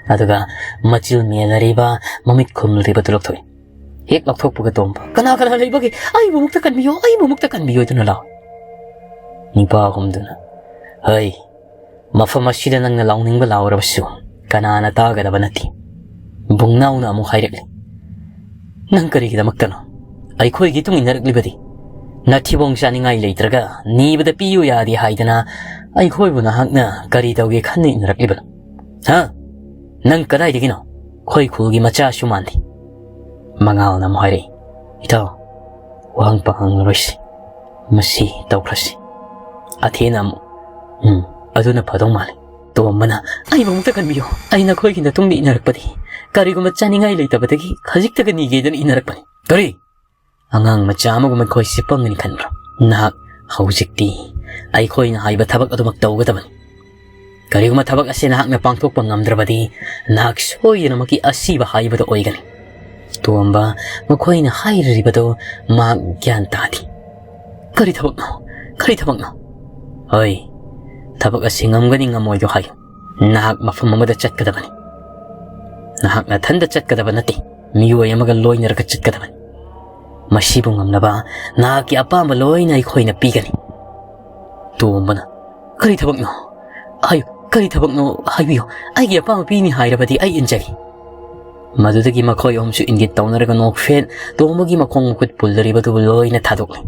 ꯑꯗꯨꯒ ꯃꯆꯤꯜ ꯃꯦꯜꯂꯔꯤꯕ, ꯃꯃꯤꯠ ꯈꯨꯝꯂꯤꯕꯗꯨ ꯂꯧꯊꯣꯛꯏ꯫ ꯍꯦꯛ ꯂꯧꯊꯣꯛꯄꯒ ꯇꯣꯝꯕ, "ꯀꯅꯥ ꯀꯅꯥ ꯂꯩꯕꯒꯦ? ꯑꯩꯕꯨ ꯑꯃꯨꯛꯇ ꯀꯟꯕꯤꯌꯨ, ꯑꯩꯕꯨ ꯑꯃꯨꯛꯇ ꯀꯟꯕꯤꯌꯨ" ꯍꯥꯏꯗꯨꯅ ꯂꯥꯎꯏ꯫ ꯅꯤꯄꯥ ꯑꯍꯨꯝꯗꯨꯅ, "ꯍꯩ, ꯃꯐꯝ ꯑꯁꯤꯗ ꯅꯪꯅ ꯂꯥꯎꯅꯤꯡꯕ ꯂꯥꯎꯔꯕꯁꯨ ꯀꯅꯥꯅ ꯇꯥꯒꯗꯕ ꯅꯠꯇꯦ"꯫ ꯕꯨꯡꯅꯥꯎꯅ ꯑꯃꯨꯛ ꯍꯥꯏꯔꯛꯂꯤ, "ꯅꯪ ꯀꯔꯤꯒꯤꯗꯃꯛꯇꯅꯣ ꯑꯩꯈꯣꯏꯒꯤ ꯇꯨꯡ ꯏꯟꯅꯔꯛꯂꯤꯕꯗꯤ? ꯅꯊꯤꯕꯣꯡ ꯆꯥꯅꯤꯡꯉꯥꯏ ꯂꯩꯇ꯭ꯔꯒ ꯅꯤꯕꯗ ꯄꯤꯌꯨ ꯌꯥꯗꯦ ꯍꯥꯏꯗꯅ ꯑꯩꯈꯣꯏꯕꯨ ꯅꯍꯥꯛꯅ ꯀꯔꯤ ꯇꯧꯒꯦ ꯈꯟꯅ ꯏꯟꯅꯔꯛꯂꯤꯕꯅꯣ? ꯍꯥ? ꯅꯪ ꯀꯗꯥꯏꯗꯒꯤꯅꯣ? ꯑꯩꯈꯣꯏ ꯈꯨꯜꯒꯤ ꯃꯆꯥꯁꯨ ꯃꯥꯟꯗꯦ"꯫ ꯃꯉꯥꯜꯅ ꯑꯃꯨꯛ ꯍꯥꯏꯔꯛꯏ, "ꯏꯇꯥꯎ, ꯋꯥꯍꯪ ꯄꯥꯍꯪꯂꯔꯣꯏꯁꯤ꯫ ꯃꯁꯤ ꯇꯧꯈ꯭ꯔꯁꯤ"꯫ ꯑꯊꯦꯟꯅ ꯑꯃꯨꯛ, "ꯎꯝ, ꯑꯗꯨꯅ ꯐꯗꯧ ꯃꯥꯜꯂꯤ꯫ ꯇꯣꯝꯕꯅ, "ꯑꯩꯕꯨ ꯑꯃꯨꯛꯇ ꯀꯟꯕꯤꯌꯨ꯫ ꯑꯩ ꯅꯈꯣꯏꯒꯤ ꯅꯇꯨꯡꯗ ꯏꯟꯅꯔꯛꯄꯗꯤ ꯀꯔꯤꯒꯨꯝꯕ ꯆꯥꯅꯤꯡꯉꯥꯏ ꯂꯩꯇꯕꯗꯒꯤ ꯈꯖꯤꯛꯇꯒ ꯅꯤꯒꯦꯗꯅ ꯏꯟꯅꯔꯛꯄꯅꯤ꯫" "ꯀꯔꯤ? ꯑꯉꯥꯡ ꯃꯆꯥ ꯑꯃꯒꯨꯝ ꯑꯩꯈꯣꯏꯁꯦ ꯄꯪꯒꯅꯤ ꯈꯟꯕ꯭ꯔꯣ? ꯅꯍꯥꯛ ꯍꯧꯖꯤꯛꯇꯤ ꯑꯩꯈꯣꯏꯅ ꯍꯥꯏꯕ ꯊꯕꯛ ꯑꯗꯨꯃꯛ ꯇꯧꯒꯗꯕꯅꯤ꯫ ꯀꯔꯤꯒꯨꯝꯕ ꯊꯕꯛ ꯑꯁꯤ ꯅꯍꯥꯛꯅ ꯄꯥꯡꯊꯣꯛꯄ ꯉꯝꯗ꯭ꯔꯕꯗꯤ ꯅꯍꯥꯛ ꯁꯣꯏꯗꯅꯃꯛꯀꯤ ꯑꯁꯤꯕ ꯍꯥꯏꯕꯗꯨ ꯑꯣꯏꯒꯅꯤ꯫" ꯇꯣꯝꯕ ꯃꯈꯣꯏꯅ ꯍꯥꯏꯔꯤꯕꯗꯨ ꯃꯍꯥꯛ ꯒ꯭ꯌꯥꯟ ꯇꯥꯗꯦ꯫ "ꯀꯔꯤ ꯊꯕꯛꯅꯣ? ꯀꯔꯤ ꯊꯕꯛꯅꯣ?" "ꯍꯣꯏ, ꯊꯕꯛ ꯑꯁꯤ ꯉꯝꯒꯅꯤ ꯉꯝꯃꯣꯏꯗꯣ ꯍꯥꯏꯌꯨ꯫ ꯅꯍꯥꯛ ꯃꯐꯝ ꯑꯃꯗ ꯆꯠꯀꯗꯕꯅꯤ꯫ ꯅꯍꯥꯛ ꯅꯊꯟꯗ ꯆꯠꯀꯗꯕ ꯅꯠꯇꯦ, ꯃꯤꯑꯣꯏ ꯑꯃꯒ ꯂꯣꯏꯅꯔꯒ ꯆꯠꯀꯗꯕꯅꯤ꯫ ꯃꯁꯤꯕꯨ ꯉꯝꯅꯕ ꯅꯍꯥꯛꯀꯤ ꯑꯄꯥꯝꯕ ꯂꯣꯏꯅ ꯑꯩꯈꯣꯏꯅ ꯄꯤꯒꯅꯤ꯫" ꯇꯣꯝꯕꯅ, "ꯀꯔꯤ ꯊꯕꯛꯅꯣ? ꯍꯥꯏꯌꯨ, ꯀꯔꯤ ꯊꯕꯛꯅꯣ ꯍꯥꯏꯕꯤꯌꯨ꯫ ꯑꯩꯒꯤ ꯑꯄꯥꯝꯕ ꯄꯤꯅꯤ ꯍꯥꯏꯔꯕꯗꯤ ꯑꯩ ꯏꯟꯖꯒꯦ꯫" ꯃꯗꯨꯗꯒꯤ ꯃꯈꯣꯏ ꯑꯍꯨꯝꯁꯨ ꯏꯪꯒꯤꯠ ꯇꯧꯅꯔꯒ ꯅꯣꯛꯐꯦꯠ ꯇꯣꯝꯕꯒꯤ ꯃꯈꯣꯡ ꯃꯈꯨꯠ ꯄꯨꯜꯂꯔꯤꯕꯗꯨ ꯂꯣꯏꯅ ꯊꯥꯗꯣꯛꯂꯤ꯫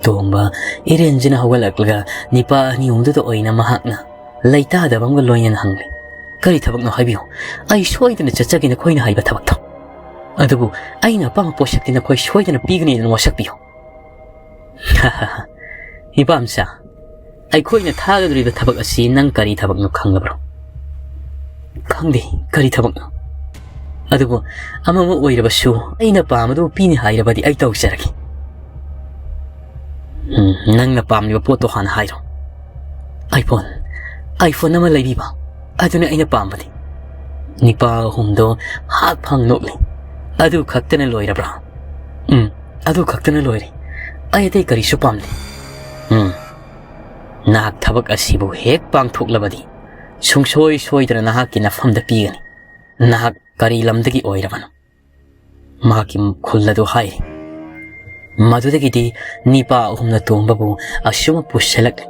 ꯇꯣꯝꯕ ꯏꯔꯦꯟꯖꯅ ꯍꯧꯒꯠꯂꯛꯂꯒ ꯅꯤꯄꯥ ꯑꯅꯤ ꯑꯍꯨꯝꯗꯨꯗ ꯑꯣꯏꯅ ꯃꯍꯥꯛꯅ ꯂꯩꯇꯥꯗꯕ ꯑꯃꯒ ꯂꯣꯏꯅꯅ ꯍꯪꯂꯤ, "ꯀꯔꯤ ꯊꯕꯛꯅꯣ ꯍꯥꯏꯕꯤꯌꯨ꯫ ꯑꯩ ꯁꯣꯏꯗꯅ ꯆꯠꯆꯒꯦ ꯅꯈꯣꯏꯅ ꯍꯥꯏꯕ ꯊꯕꯛꯇꯣ꯫ ꯑꯗꯨꯕꯨ ꯑꯩꯅ ꯑꯄꯥꯝꯕ ꯄꯣꯠꯁꯛꯇꯤ ꯅꯈꯣꯏ ꯁꯣꯏꯗꯅ ꯄꯤꯒꯅꯤꯗꯅ ꯋꯥꯁꯛꯄꯤꯌꯨ꯫" "ꯏꯄꯥꯝꯆꯥ, ꯑꯩꯈꯣꯏꯅ ꯊꯥꯒꯗꯧꯔꯤꯕ ꯊꯕꯛ ꯑꯁꯤ ꯅꯪ ꯀꯔꯤ ꯊꯕꯛꯅꯣ ꯈꯪꯂꯕ꯭ꯔꯣ?" "ꯈꯪꯗꯦ, ꯀꯔꯤ ꯊꯕꯛꯅꯣ? ꯑꯗꯨꯕꯨ ꯑꯃ ꯑꯃ ꯑꯣꯏꯔꯕꯁꯨ ꯑꯩꯅ ꯄꯥꯝꯕꯗꯨ ꯄꯤꯅꯤ ꯍꯥꯏꯔꯕꯗꯤ ꯑꯩ ꯇꯧꯖꯔꯒꯦ꯫" "ꯎꯝ, ꯅꯪꯅ ꯄꯥꯝꯂꯤꯕ ꯄꯣꯠꯇꯣ ꯍꯥꯟꯅ ꯍꯥꯏꯔꯣ꯫" "ꯑꯥꯏꯐꯣꯟ, ꯑꯥꯏꯐꯣꯟ ꯑꯃ ꯂꯩꯕꯤꯕ, ꯑꯗꯨꯅ ꯑꯩꯅ ꯄꯥꯝꯕꯗꯤ꯫" ꯅꯤꯄꯥ ꯑꯍꯨꯝꯗꯣ ꯍꯥꯛ ꯐꯪ ꯅꯣꯛꯂꯤ꯫ "ꯑꯗꯨ ꯈꯛꯇꯅ ꯂꯣꯏꯔꯕ꯭ꯔꯥ?" "ꯎꯝ, ꯑꯗꯨ ꯈꯛꯇꯅ ꯂꯣꯏꯔꯦ꯫ ꯑꯩ ꯑꯇꯩ ꯀꯔꯤꯁꯨ ꯄꯥꯝꯗꯦ꯫" "ꯎꯝ, ꯅꯍꯥꯛ ꯊꯕꯛ ꯑꯁꯤꯕꯨ ꯍꯦꯛ ꯄꯥꯡꯊꯣꯛꯂꯕꯗꯤ ꯁꯨꯡꯁꯣꯏ ꯁꯣꯏꯗꯅ ꯅꯍꯥꯛꯀꯤ ꯅꯐꯝꯗ ꯄꯤꯒꯅꯤ꯫ ꯅꯍꯥꯛ ꯀꯔꯤ ꯂꯝꯗꯒꯤ ꯑꯣꯏꯔꯕꯅꯣ?" ꯃꯍꯥꯛꯀꯤ ꯈꯨꯜ ꯑꯗꯨ ꯍꯥꯏꯔꯤ꯫ ꯃꯗꯨꯗꯒꯤꯗꯤ ꯅꯤꯄꯥ ꯑꯍꯨꯝꯅ ꯇꯣꯝꯕꯕꯨ ꯑꯁꯨꯝꯅ ꯄꯨꯁꯤꯜꯂꯛꯂꯤ꯫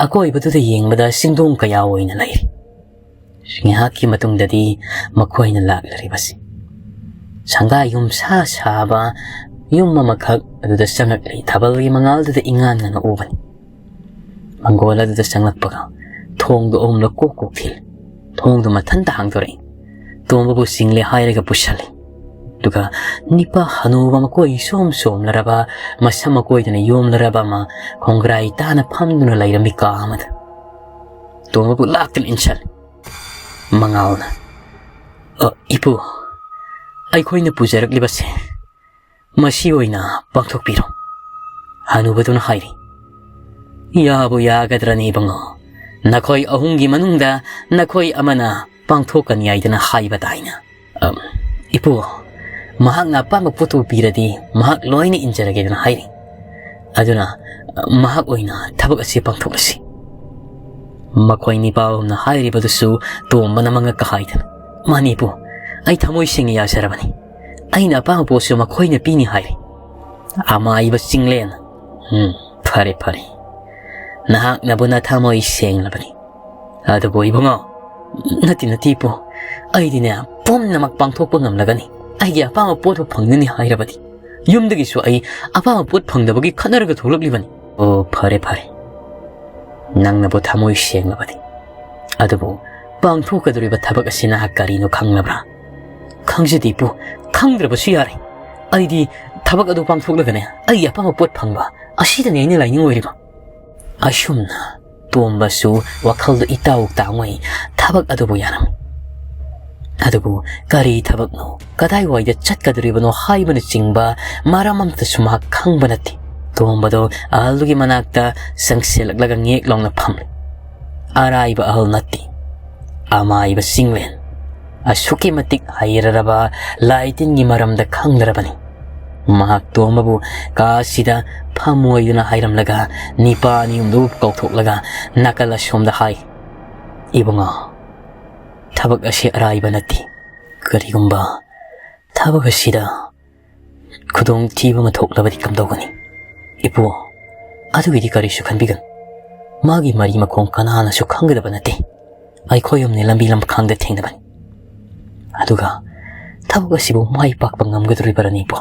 ꯑꯀꯣꯏꯕꯗꯨꯗ ꯌꯦꯡꯕꯗ ꯆꯤꯡꯗꯣꯡ ꯀꯌꯥ ꯑꯣꯏꯅ ꯂꯩꯔꯤ꯫ ꯉꯥꯏꯍꯥꯛꯀꯤ ꯃꯇꯨꯡꯗꯗꯤ ꯃꯈꯣꯏꯅ ꯂꯥꯛꯂꯤꯕꯁꯤ ꯁꯪꯒꯥꯏ ꯌꯨꯝ ꯁꯥ ꯁꯥꯕ ꯌꯨꯝ ꯑꯃꯈꯛ ꯑꯗꯨꯗ ꯆꯪꯂꯛꯂꯤ꯫ ꯊꯥꯕꯜꯒꯤ ꯃꯉꯥꯜꯗꯨꯗ ꯏꯉꯥꯟ ꯉꯥꯟꯅ ꯎꯕꯅꯤ꯫ ꯃꯪꯒꯣꯜ ꯑꯗꯨꯗ ꯆꯪꯂꯛꯄꯒ ꯊꯣꯡꯗꯨ ꯑꯍꯨꯝꯂꯛ ꯀꯣꯛ ꯀꯣꯛ ꯊꯤꯜꯂꯤ꯫ ꯊꯣꯡꯗꯨ ꯃꯊꯟꯇ ꯍꯥꯡꯗꯣꯔꯛꯏ꯫ ꯇꯣꯝꯕꯕꯨ ꯆꯤꯡꯂꯦ ꯍꯥꯏꯔꯒ ꯄꯨꯁꯜꯂꯤ꯫ ꯑꯗꯨꯒ ꯅꯤꯄꯥ ꯍꯅꯨꯕ ꯃꯀꯣꯏ ꯏꯆꯣꯝ ꯆꯣꯝꯂꯔꯕ, ꯃꯁꯝ ꯃꯀꯣꯏꯗꯅ ꯌꯣꯝꯂꯔꯕ ꯑꯃ ꯈꯣꯡꯒ꯭ꯔꯥꯏ ꯇꯥꯅ ꯐꯝꯗꯨꯅ ꯂꯩꯔꯝꯃꯤ ꯀꯥ ꯑꯃꯗ꯫ ꯇꯣꯝꯕꯕꯨ ꯂꯥꯛꯇꯨꯅ ꯏꯟꯁꯜꯂꯤ꯫ ꯃꯉꯥꯜꯅ, "ꯑ, ꯏꯄꯨ, ꯑꯩꯈꯣꯏꯅ ꯄꯨꯖꯔꯛꯂꯤꯕꯁꯦ ꯃꯁꯤ ꯑꯣꯏꯅ ꯄꯥꯡꯊꯣꯛꯄꯤꯔꯣ," ꯍꯅꯨꯕꯗꯨꯅ ꯍꯥꯏꯔꯤ꯫ "ꯌꯥꯕꯨ ꯌꯥꯒꯗ꯭ꯔꯅꯦ ꯏꯕꯨꯡꯉꯣ? ꯅꯈꯣꯏ ꯑꯍꯨꯝꯒꯤ ꯃꯅꯨꯡꯗ ꯅꯈꯣꯏ ꯑꯃꯅ ꯄꯥꯡꯊꯣꯛꯀꯅꯤ ꯍꯥꯏꯗꯅ ꯍꯥꯏꯕ ꯇꯥꯏꯅ?" "ꯑꯝ, ꯏꯄꯨ, ꯃꯍꯥꯛꯅ ꯑꯄꯥꯝꯕ ꯄꯣꯠꯇꯨ ꯄꯤꯔꯗꯤ ꯃꯍꯥꯛ ꯂꯣꯏꯅ ꯏꯟꯖꯔꯒꯦꯗꯅ ꯍꯥꯏꯔꯤ꯫ ꯑꯗꯨꯅ, ꯑ, ꯃꯍꯥꯛ ꯑꯣꯏꯅ ꯊꯕꯛ ꯑꯁꯤ ꯄꯥꯡꯊꯣꯛꯂꯁꯤ꯫" ꯃꯈꯣꯏ ꯅꯤꯄꯥ ꯑꯍꯨꯝꯅ ꯍꯥꯏꯔꯤꯕꯗꯨꯁꯨ ꯇꯣꯝꯕꯅ ꯃꯉꯛꯀ ꯍꯥꯏꯗꯅ, "ꯃꯥꯅꯤ ꯏꯄꯨ, ꯑꯩ ꯊꯃꯣꯏ ꯁꯦꯡꯅ ꯌꯥꯖꯔꯕꯅꯤ꯫ ꯑꯩꯅ ꯑꯄꯥꯝꯕ ꯄꯣꯠꯁꯨ ꯃꯈꯣꯏꯅ ꯄꯤꯅꯤ ꯍꯥꯏꯔꯤ꯫" ꯑꯃꯥꯏꯕ ꯆꯤꯡꯂꯦꯟ, "ꯎꯝ, ꯐꯔꯦ, ꯐꯔꯦ꯫ ꯅꯍꯥꯛꯅꯕꯨ ꯅꯊꯃꯣꯏ ꯁꯦꯡꯂꯕꯅꯤ꯫ ꯑꯗꯨꯕꯨ ꯏꯕꯨꯡꯉꯣ," "ꯅꯠꯇꯦ, ꯅꯠꯇꯦ ꯏꯄꯨ꯫ ꯑꯩꯗꯤꯅꯦ, ꯄꯨꯝꯅꯃꯛ ꯄꯥꯡꯊꯣꯛꯄ ꯉꯝꯂꯒꯅꯤ꯫ ꯑꯩꯒꯤ ꯑꯄꯥꯝꯕ ꯄꯣꯠꯄꯨ ꯐꯪꯒꯅꯤ ꯍꯥꯏꯔꯕꯗꯤ꯫ ꯌꯨꯝꯗꯒꯤꯁꯨ ꯑꯩ ꯑꯄꯥꯝꯕ ꯄꯣꯠ ꯐꯪꯗꯕꯒꯤ ꯈꯠꯅꯔꯒ ꯊꯣꯛꯂꯛꯂꯤꯕꯅꯤ꯫" "ꯑꯣ, ꯐꯔꯦ, ꯐꯔꯦ꯫ ꯅꯪꯅꯕꯨ ꯊꯃꯣꯏ ꯁꯦꯡꯂꯕꯗꯤ꯫ ꯑꯗꯨꯕꯨ ꯄꯥꯡꯊꯣꯛꯀꯗꯧꯔꯤꯕ ꯊꯕꯛ ꯑꯁꯤ ꯅꯍꯥꯛ ꯀꯔꯤꯅꯣ ꯈꯪꯂꯕ꯭ꯔꯥ?" "ꯈꯪꯖꯗꯦ ꯏꯄꯨ, ꯈꯪꯗ꯭ꯔꯕꯁꯨ ꯌꯥꯔꯦ꯫ ꯑꯩꯗꯤ ꯊꯕꯛ ꯑꯗꯨ ꯄꯥꯡꯊꯣꯛꯂꯒꯅꯦ ꯑꯩꯒꯤ ꯑꯄꯥꯝꯕ ꯄꯣꯠ ꯐꯪꯕ ꯑꯁꯤꯗꯅꯤ ꯑꯩꯅ ꯂꯥꯏꯅꯤꯡ ꯑꯣꯏꯔꯤꯕ꯫" ꯑꯁꯨꯝꯅ ꯇꯣꯝꯕꯁꯨ ꯋꯥꯈꯜꯗ ꯏꯇꯥꯎ ꯇꯥꯎꯉꯩ ꯊꯕꯛ ꯑꯗꯨꯕꯨ ꯌꯥꯔꯝꯃꯤ꯫ ꯑꯗꯨꯕꯨ ꯀꯔꯤ ꯊꯕꯛꯅꯣ, ꯀꯗꯥꯏꯋꯥꯏꯗ ꯆꯠꯀꯗꯧꯔꯤꯕꯅꯣ ꯍꯥꯏꯕꯅꯆꯤꯡꯕ ꯃꯔꯝ ꯑꯃꯇꯁꯨ ꯃꯍꯥꯛ ꯈꯪꯕ ꯅꯠꯇꯦ꯫ ꯇꯣꯝꯕꯗꯣ ꯑꯍꯜꯗꯨꯒꯤ ꯃꯅꯥꯛꯇ ꯆꯪꯁꯤꯜꯂꯛꯂꯒ ꯉꯦꯛ ꯂꯥꯎꯅ ꯐꯝꯂꯦ꯫ ꯑꯔꯥꯏꯕ ꯑꯍꯜ ꯅꯠꯇꯦ꯫ ꯑꯃꯥꯏꯕ ꯆꯤꯡꯂꯦꯟ꯫ ꯑꯁꯨꯛꯀꯤ ꯃꯇꯤꯛ ꯍꯩꯔꯔꯕ ꯂꯥꯏ ꯇꯤꯟꯒꯤ ꯃꯔꯝꯗ ꯈꯪꯂꯔꯕꯅꯤ꯫ ꯃꯍꯥꯛ ꯇꯣꯝꯕꯕꯨ ꯀꯥꯁꯤꯗ ꯐꯝꯃꯣꯏꯗꯨꯅ ꯍꯥꯏꯔꯝꯂꯒ ꯅꯤꯄꯥ ꯑꯅꯤ ꯑꯍꯨꯝꯗꯨ ꯀꯧꯊꯣꯛꯂꯒ ꯅꯥꯀꯜ ꯑꯁꯣꯝꯗ ꯍꯥꯏ, "ꯏꯕꯨꯡꯉꯣ, ꯊꯕꯛ ꯑꯁꯤ ꯑꯔꯥꯏꯕ ꯅꯠꯇꯦ꯫ ꯀꯔꯤꯒꯨꯝꯕ ꯊꯕꯛ ꯑꯁꯤꯗ ꯈꯨꯗꯣꯡꯊꯤꯕ ꯑꯃ ꯊꯣꯛꯂꯕꯗꯤ ꯀꯝꯗꯧꯒꯅꯤ?" "ꯏꯄꯨ, ꯑꯗꯨꯒꯤꯗꯤ ꯀꯔꯤꯁꯨ ꯈꯟꯕꯤꯒꯅꯨ꯫ ꯃꯥꯒꯤ ꯃꯔꯤ ꯃꯈꯣꯡ ꯀꯅꯥꯅꯁꯨ ꯈꯪꯒꯗꯕ ꯅꯠꯇꯦ꯫ ꯑꯩꯈꯣꯏ ꯑꯍꯨꯝꯅꯤ ꯂꯝꯕꯤ ꯂꯝꯈꯥꯡꯗ ꯊꯦꯡꯅꯕꯅꯤ꯫ ꯑꯗꯨꯒ ꯊꯕꯛ ꯑꯁꯤꯕꯨ ꯃꯥꯏ ꯄꯥꯛꯄ ꯉꯝꯒꯗꯧꯔꯤꯕ꯭ꯔꯥꯅꯦ ꯏꯄꯨ?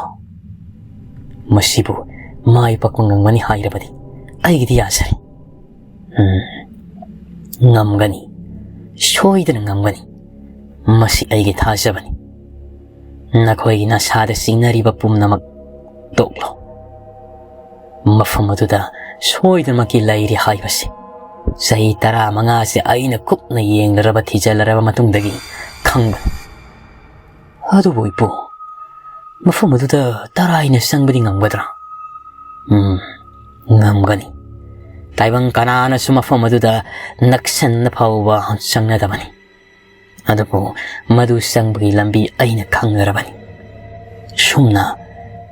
ꯃꯁꯤꯕꯨ ꯃꯥꯏ ꯄꯥꯛꯄ ꯉꯝꯒꯅꯤ ꯍꯥꯏꯔꯕꯗꯤ ꯑꯩꯒꯤꯗꯤ ꯌꯥꯖꯔꯦ꯫" "ꯎꯝ, ꯉꯝꯒꯅꯤ꯫ ꯁꯣꯏꯗꯅ ꯉꯝꯒꯅꯤ꯫ ꯃꯁꯤ ꯑꯩꯒꯤ ꯊꯥꯖꯕꯅꯤ꯫ ꯅꯈꯣꯏꯒꯤ ꯅꯁꯥꯗ ꯆꯤꯡꯅꯔꯤꯕ ꯄꯨꯝꯅꯃꯛ ꯇꯣꯛꯂꯣ꯫ ꯃꯐꯝ ꯑꯗꯨꯗ ꯁꯣꯏꯗꯅꯃꯛꯀꯤ ꯂꯩꯔꯤ ꯍꯥꯏꯕꯁꯤ ꯆꯍꯤ ꯇꯔꯥꯃꯉꯥꯁꯦ ꯑꯩꯅ ꯀꯨꯞꯅ ꯌꯦꯡꯂꯔꯕ, ꯊꯤꯖꯤꯜꯂꯔꯕ ꯃꯇꯨꯡꯗꯒꯤ ꯈꯪꯕꯅꯤ꯫ ꯑꯗꯨꯕꯨ ꯏꯄꯨ, ꯃꯐꯝ ꯑꯗꯨꯗ ꯇꯔꯥꯏꯅ ꯆꯪꯕꯗꯤ ꯉꯝꯒꯗ꯭ꯔꯥ? ꯎꯝ, ꯉꯝꯒꯅꯤ꯫ ꯇꯥꯏꯕꯪ ꯀꯅꯥꯅꯁꯨ ꯃꯐꯝ ꯑꯗꯨꯗ ꯅꯛꯁꯟꯅ ꯐꯥꯎꯕ ꯆꯪꯅꯗꯕꯅꯤ꯫ ꯑꯗꯨꯕꯨ ꯃꯗꯨ ꯆꯪꯕꯒꯤ ꯂꯝꯕꯤ ꯑꯩꯅ ꯈꯪꯖꯔꯕꯅꯤ꯫ ꯁꯨꯝꯅ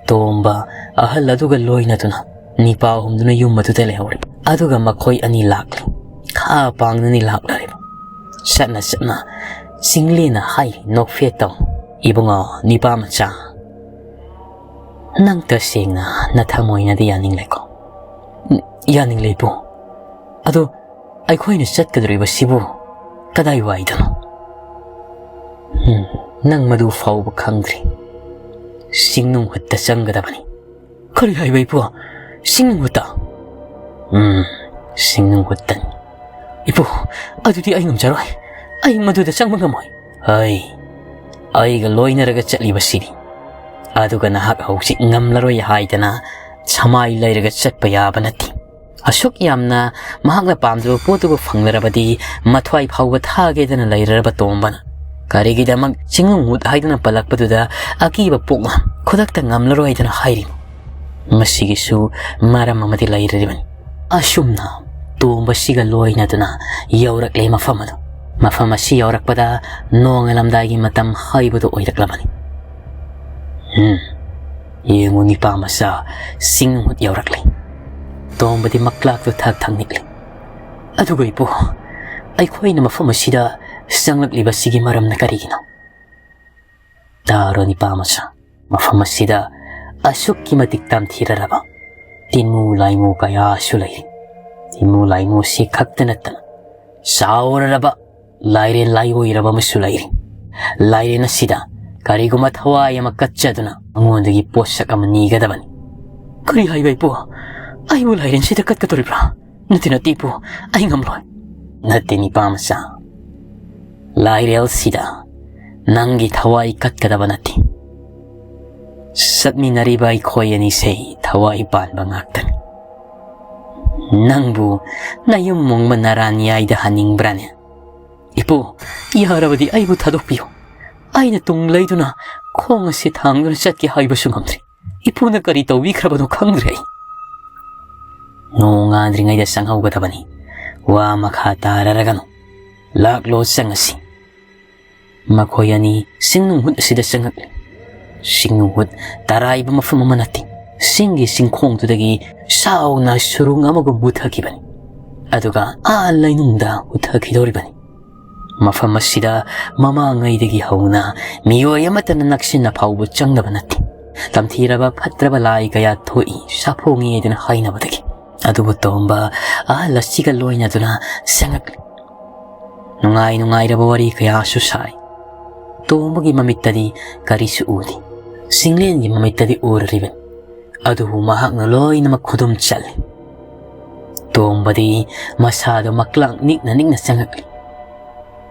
ꯇꯣꯝꯕ ꯑꯍꯜ ꯑꯗꯨꯒ ꯂꯣꯏꯅꯗꯨꯅ ꯅꯤꯄꯥ ꯑꯍꯨꯝꯗꯨꯅ ꯌꯨꯝ ꯑꯗꯨꯗ ꯂꯩꯍꯧꯔꯤ꯫ ꯑꯗꯨꯒ ꯃꯈꯣꯏ ꯑꯅꯤ ꯂꯥꯛꯂꯤ꯫ ꯈꯥ ꯄꯥꯡꯗꯨꯅꯤ ꯂꯥꯛꯂꯔꯤꯕ꯫ ꯆꯠꯅ ꯆꯠꯅ ꯆꯤꯡꯂꯦꯟꯅ ꯍꯥꯏ ꯅꯣꯛꯐꯦꯠ ꯇꯧ, "ꯏꯕꯨꯡꯉꯣ, ꯅꯤꯄꯥ ꯃꯆꯥ, ꯅꯪ ꯇꯁꯦꯡꯅ ꯅꯊꯃꯣꯏꯅꯗꯤ ꯌꯥꯅꯤꯡꯂꯦꯀꯣ?" "ꯎꯝ, ꯌꯥꯅꯤꯡꯂꯦ ꯏꯄꯨ꯫ ꯑꯗꯣ ꯑꯩꯈꯣꯏꯅ ꯆꯠꯀꯗꯧꯔꯤꯕꯁꯤꯕꯨ ꯀꯗꯥꯏꯋꯥꯏꯗꯅꯣ?" "ꯎꯝ, ꯅꯪ ꯃꯗꯨ ꯐꯥꯎꯕ ꯈꯪꯗ꯭ꯔꯤ꯫ ꯆꯤꯡꯅꯨꯡ ꯍꯨꯠꯇ ꯆꯪꯒꯗꯕꯅꯤ꯫" "ꯀꯔꯤ ꯍꯥꯏꯕ ꯏꯄꯨ? ꯆꯤꯡꯅꯨꯡ ꯍꯨꯠꯇ?" "ꯎꯝ, ꯆꯤꯡꯅꯨꯡ ꯍꯨꯠꯇꯅꯤ꯫" "ꯏꯄꯨ, ꯑꯗꯨꯗꯤ ꯑꯩ ꯉꯝꯖꯔꯣꯏ꯫ ꯑꯩ ꯃꯗꯨꯗ ꯆꯪꯕ ꯉꯝꯃꯣꯏ꯫" "ꯍꯩ, ꯑꯩꯒ ꯂꯣꯏꯅꯔꯒ ꯆꯠꯂꯤꯕꯁꯤꯅꯤ꯫ ꯑꯗꯨꯒ ꯅꯍꯥꯛ ꯍꯧꯖꯤꯛ ꯉꯝꯂꯔꯣꯏ ꯍꯥꯏꯗꯅ ꯁꯃꯥꯏ ꯂꯩꯔꯒ ꯆꯠꯄ ꯌꯥꯕ ꯅꯠꯇꯦ꯫" ꯑꯁꯨꯛ ꯌꯥꯝꯅ ꯃꯍꯥꯛꯅ ꯄꯥꯝꯖꯕ ꯄꯣꯠꯇꯨꯕꯨ ꯐꯪꯂꯔꯕꯗꯤ ꯃꯊ꯭ꯋꯥꯏ ꯐꯥꯎꯕ ꯊꯥꯒꯦꯗꯅ ꯂꯩꯔꯔꯕ ꯇꯣꯝꯕꯅ ꯀꯔꯤꯒꯤꯗꯃꯛ ꯆꯤꯡꯅꯨꯡ ꯍꯨꯠ ꯍꯥꯏꯗꯨꯅ ꯄꯜꯂꯛꯄꯗꯨꯗ ꯑꯀꯤꯕ ꯄꯣꯛꯅ ꯈꯨꯗꯛꯇ ꯉꯝꯂꯔꯣꯏ ꯍꯥꯏꯗꯨꯅ ꯍꯥꯏꯔꯤ? ꯃꯁꯤꯒꯤꯁꯨ ꯃꯔꯝ ꯑꯃꯗꯤ ꯂꯩꯔꯤꯕꯅꯤ꯫ ꯑꯁꯨꯝꯅ ꯇꯣꯝꯕꯁꯤꯒ ꯂꯣꯏꯅꯗꯨꯅ ꯌꯧꯔꯛꯂꯦ ꯃꯐꯝ ꯑꯗꯨ꯫ ꯃꯐꯝ ꯑꯁꯤ ꯌꯧꯔꯛꯄꯗ ꯅꯣꯡꯉꯥꯜꯂꯝꯗꯥꯏꯒꯤ ꯃꯇꯝ ꯍꯥꯏꯕꯗꯨ ꯑꯣꯏꯔꯛꯂꯕꯅꯤ꯫ ꯎꯝ, ꯌꯦꯡꯉꯨ ꯅꯤꯄꯥ ꯃꯆꯥ, ꯆꯤꯡꯅꯨꯡ ꯍꯨꯠ ꯌꯧꯔꯛꯂꯦ꯫ ꯇꯣꯝꯕꯗꯤ ꯃꯛꯂꯥꯛꯇꯨ ꯊꯛ ꯊꯛ ꯅꯤꯛꯂꯤ꯫ "ꯑꯗꯨꯒ ꯏꯄꯨ, ꯑꯩꯈꯣꯏꯅ ꯃꯐꯝ ꯑꯁꯤꯗ ꯆꯪꯂꯛꯂꯤꯕꯁꯤꯒꯤ ꯃꯔꯝꯅ ꯀꯔꯤꯒꯤꯅꯣ? ꯇꯥꯔꯣ ꯅꯤꯄꯥ ꯃꯆꯥ, ꯃꯐꯝ ꯑꯁꯤꯗ ꯑꯁꯨꯛꯀꯤ ꯃꯇꯤꯛ ꯇꯝꯊꯤꯔꯔꯕ ꯇꯤꯟꯃꯨ ꯂꯥꯏꯃꯨ ꯀꯌꯥꯁꯨ ꯂꯩꯔꯤ꯫ ꯇꯤꯟꯃꯨ ꯂꯥꯏꯃꯨꯁꯤ ꯈꯛꯇ ꯅꯠꯇꯅ ꯆꯥꯎꯔꯔꯕ ꯂꯥꯏꯔꯦꯟ ꯂꯥꯏꯑꯣꯏꯔꯕ ꯑꯃꯁꯨ ꯂꯩꯔꯤ꯫ ꯂꯥꯏꯔꯦꯟ ꯑꯁꯤꯗ ꯀꯔꯤꯒꯨꯝꯕ ꯊꯋꯥꯏ ꯑꯃ ꯀꯠꯆꯗꯨꯅ ꯃꯉꯣꯟꯗꯒꯤ ꯄꯣꯠꯁꯛ ꯑꯃ ꯅꯤꯒꯗꯕꯅꯤ꯫" "ꯀꯔꯤ ꯍꯥꯏꯕ ꯏꯄꯨ? ꯑꯩꯕꯨ ꯂꯥꯏꯔꯦꯟꯁꯤꯗ ꯀꯠꯀꯗꯧꯔꯤꯕ꯭ꯔꯥ?" "ꯅꯠꯇꯦ, ꯅꯠꯇꯦ ꯏꯄꯨ, ꯑꯩ ꯉꯝꯂꯣꯏ꯫" "ꯅꯠꯇꯦ ꯅꯤꯄꯥ ꯃꯆꯥ, ꯂꯥꯏꯔꯦꯜꯁꯤꯗ ꯅꯪꯒꯤ ꯊꯋꯥꯏ ꯀꯠꯀꯗꯕ ꯅꯠꯇꯦ꯫ ꯆꯠꯃꯤꯟꯅꯔꯤꯕ ꯑꯩꯈꯣꯏ ꯑꯅꯤꯁꯦ ꯊꯋꯥꯏ ꯄꯥꯟꯕ ꯉꯥꯛꯇꯅꯤ꯫ "ꯅꯪꯕꯨ ꯅꯌꯨꯝ ꯃꯨꯡꯕ ꯅꯔꯥꯟꯌꯥꯏꯗ ꯍꯟꯅꯤꯡꯕ꯭ꯔꯥꯅꯦ? ꯏꯄꯨ, ꯌꯥꯔꯕꯗꯤ ꯑꯩꯕꯨ ꯊꯥꯗꯣꯛꯄꯤꯌꯨ꯫ ꯑꯩꯅ ꯇꯨꯡ ꯂꯩꯗꯨꯅ ꯈꯣꯡ ꯑꯁꯤ ꯊꯥꯡꯗꯨꯅ ꯆꯠꯀꯦ ꯍꯥꯏꯕꯁꯨ ꯉꯝꯗ꯭ꯔꯦ꯫ ꯏꯄꯨꯅ ꯀꯔꯤ ꯇꯧꯕꯤꯈ꯭ꯔꯕꯅꯣ ꯈꯪꯗ꯭ꯔꯦ ꯑꯩ꯫" "ꯅꯣꯡ ꯉꯥꯟꯗ꯭ꯔꯤꯉꯩꯗ ꯆꯪꯍꯧꯒꯗꯕꯅꯤ꯫ ꯋꯥ ꯃꯈꯥ ꯇꯥꯔꯔꯒꯅꯨ꯫ ꯂꯥꯛꯂꯣ, ꯆꯪꯉꯁꯤ꯫" ꯃꯈꯣꯏ ꯑꯅꯤ ꯆꯤꯡꯅꯨꯡ ꯍꯨꯠ ꯑꯁꯤꯗ ꯆꯪꯉꯛꯂꯤ꯫ ꯆꯤꯡꯅꯨꯡ ꯍꯨꯠ ꯇꯔꯥꯏꯕ ꯃꯐꯝ ꯑꯃ ꯅꯠꯇꯦ꯫ ꯆꯤꯡꯒꯤ ꯆꯤꯡꯈꯣꯡꯗꯨꯗꯒꯤ ꯆꯥꯎꯅ ꯁꯨꯔꯨꯡ ꯑꯃꯒꯨꯝ ꯍꯨꯊꯈꯤꯕꯅꯤ꯫ ꯑꯗꯨꯒ ꯑꯥ ꯂꯩꯅꯨꯡꯗ ꯍꯨꯊꯈꯤꯗꯧꯔꯤꯕꯅꯤ꯫ ꯃꯐꯝ ꯑꯁꯤꯗ ꯃꯃꯥꯡꯉꯩꯗꯒꯤ ꯍꯧꯅ ꯃꯤꯑꯣꯏ ꯑꯃꯠꯇꯅ ꯅꯛꯁꯤꯟꯅ ꯐꯥꯎꯕ ꯆꯪꯗꯕ ꯅꯠꯇꯦ꯫ ꯇꯝꯊꯤꯔꯕ ꯐꯠꯇ꯭ꯔꯕ ꯂꯥꯏ ꯀꯌꯥ ꯊꯣꯛꯏ, ꯁꯥꯐꯣꯡꯉꯤ ꯍꯥꯏꯗꯨꯅ ꯍꯥꯏꯅꯕꯗꯒꯤ꯫ ꯑꯗꯨꯕꯨ ꯇꯣꯝꯕ ꯑꯍꯜ ꯑꯁꯤꯒ ꯂꯣꯏꯅꯗꯨꯅ ꯆꯪꯉꯛꯂꯤ꯫ ꯅꯨꯡꯉꯥꯏ ꯅꯨꯡꯉꯥꯏꯔꯕ ꯋꯥꯔꯤ ꯀꯌꯥꯁꯨ ꯁꯥꯏ꯫ ꯇꯣꯝꯕꯒꯤ ꯃꯃꯤꯠꯇꯗꯤ ꯀꯔꯤꯁꯨ ꯎꯗꯦ꯫ ꯆꯤꯡꯂꯦꯟꯒꯤ ꯃꯃꯤꯠꯇꯗꯤ ꯎꯔꯔꯤꯕꯅꯤ꯫ ꯑꯗꯨꯕꯨ ꯃꯍꯥꯛꯅ ꯂꯣꯏꯅꯃꯛ ꯈꯨꯗꯨꯝ ꯆꯜꯂꯤ꯫ ꯇꯣꯝꯕꯗꯤ ꯃꯁꯥꯗꯣ ꯃꯛꯂꯥꯡ ꯅꯤꯛꯅ ꯅꯤꯛꯅ ꯆꯪꯉꯛꯂꯤ꯫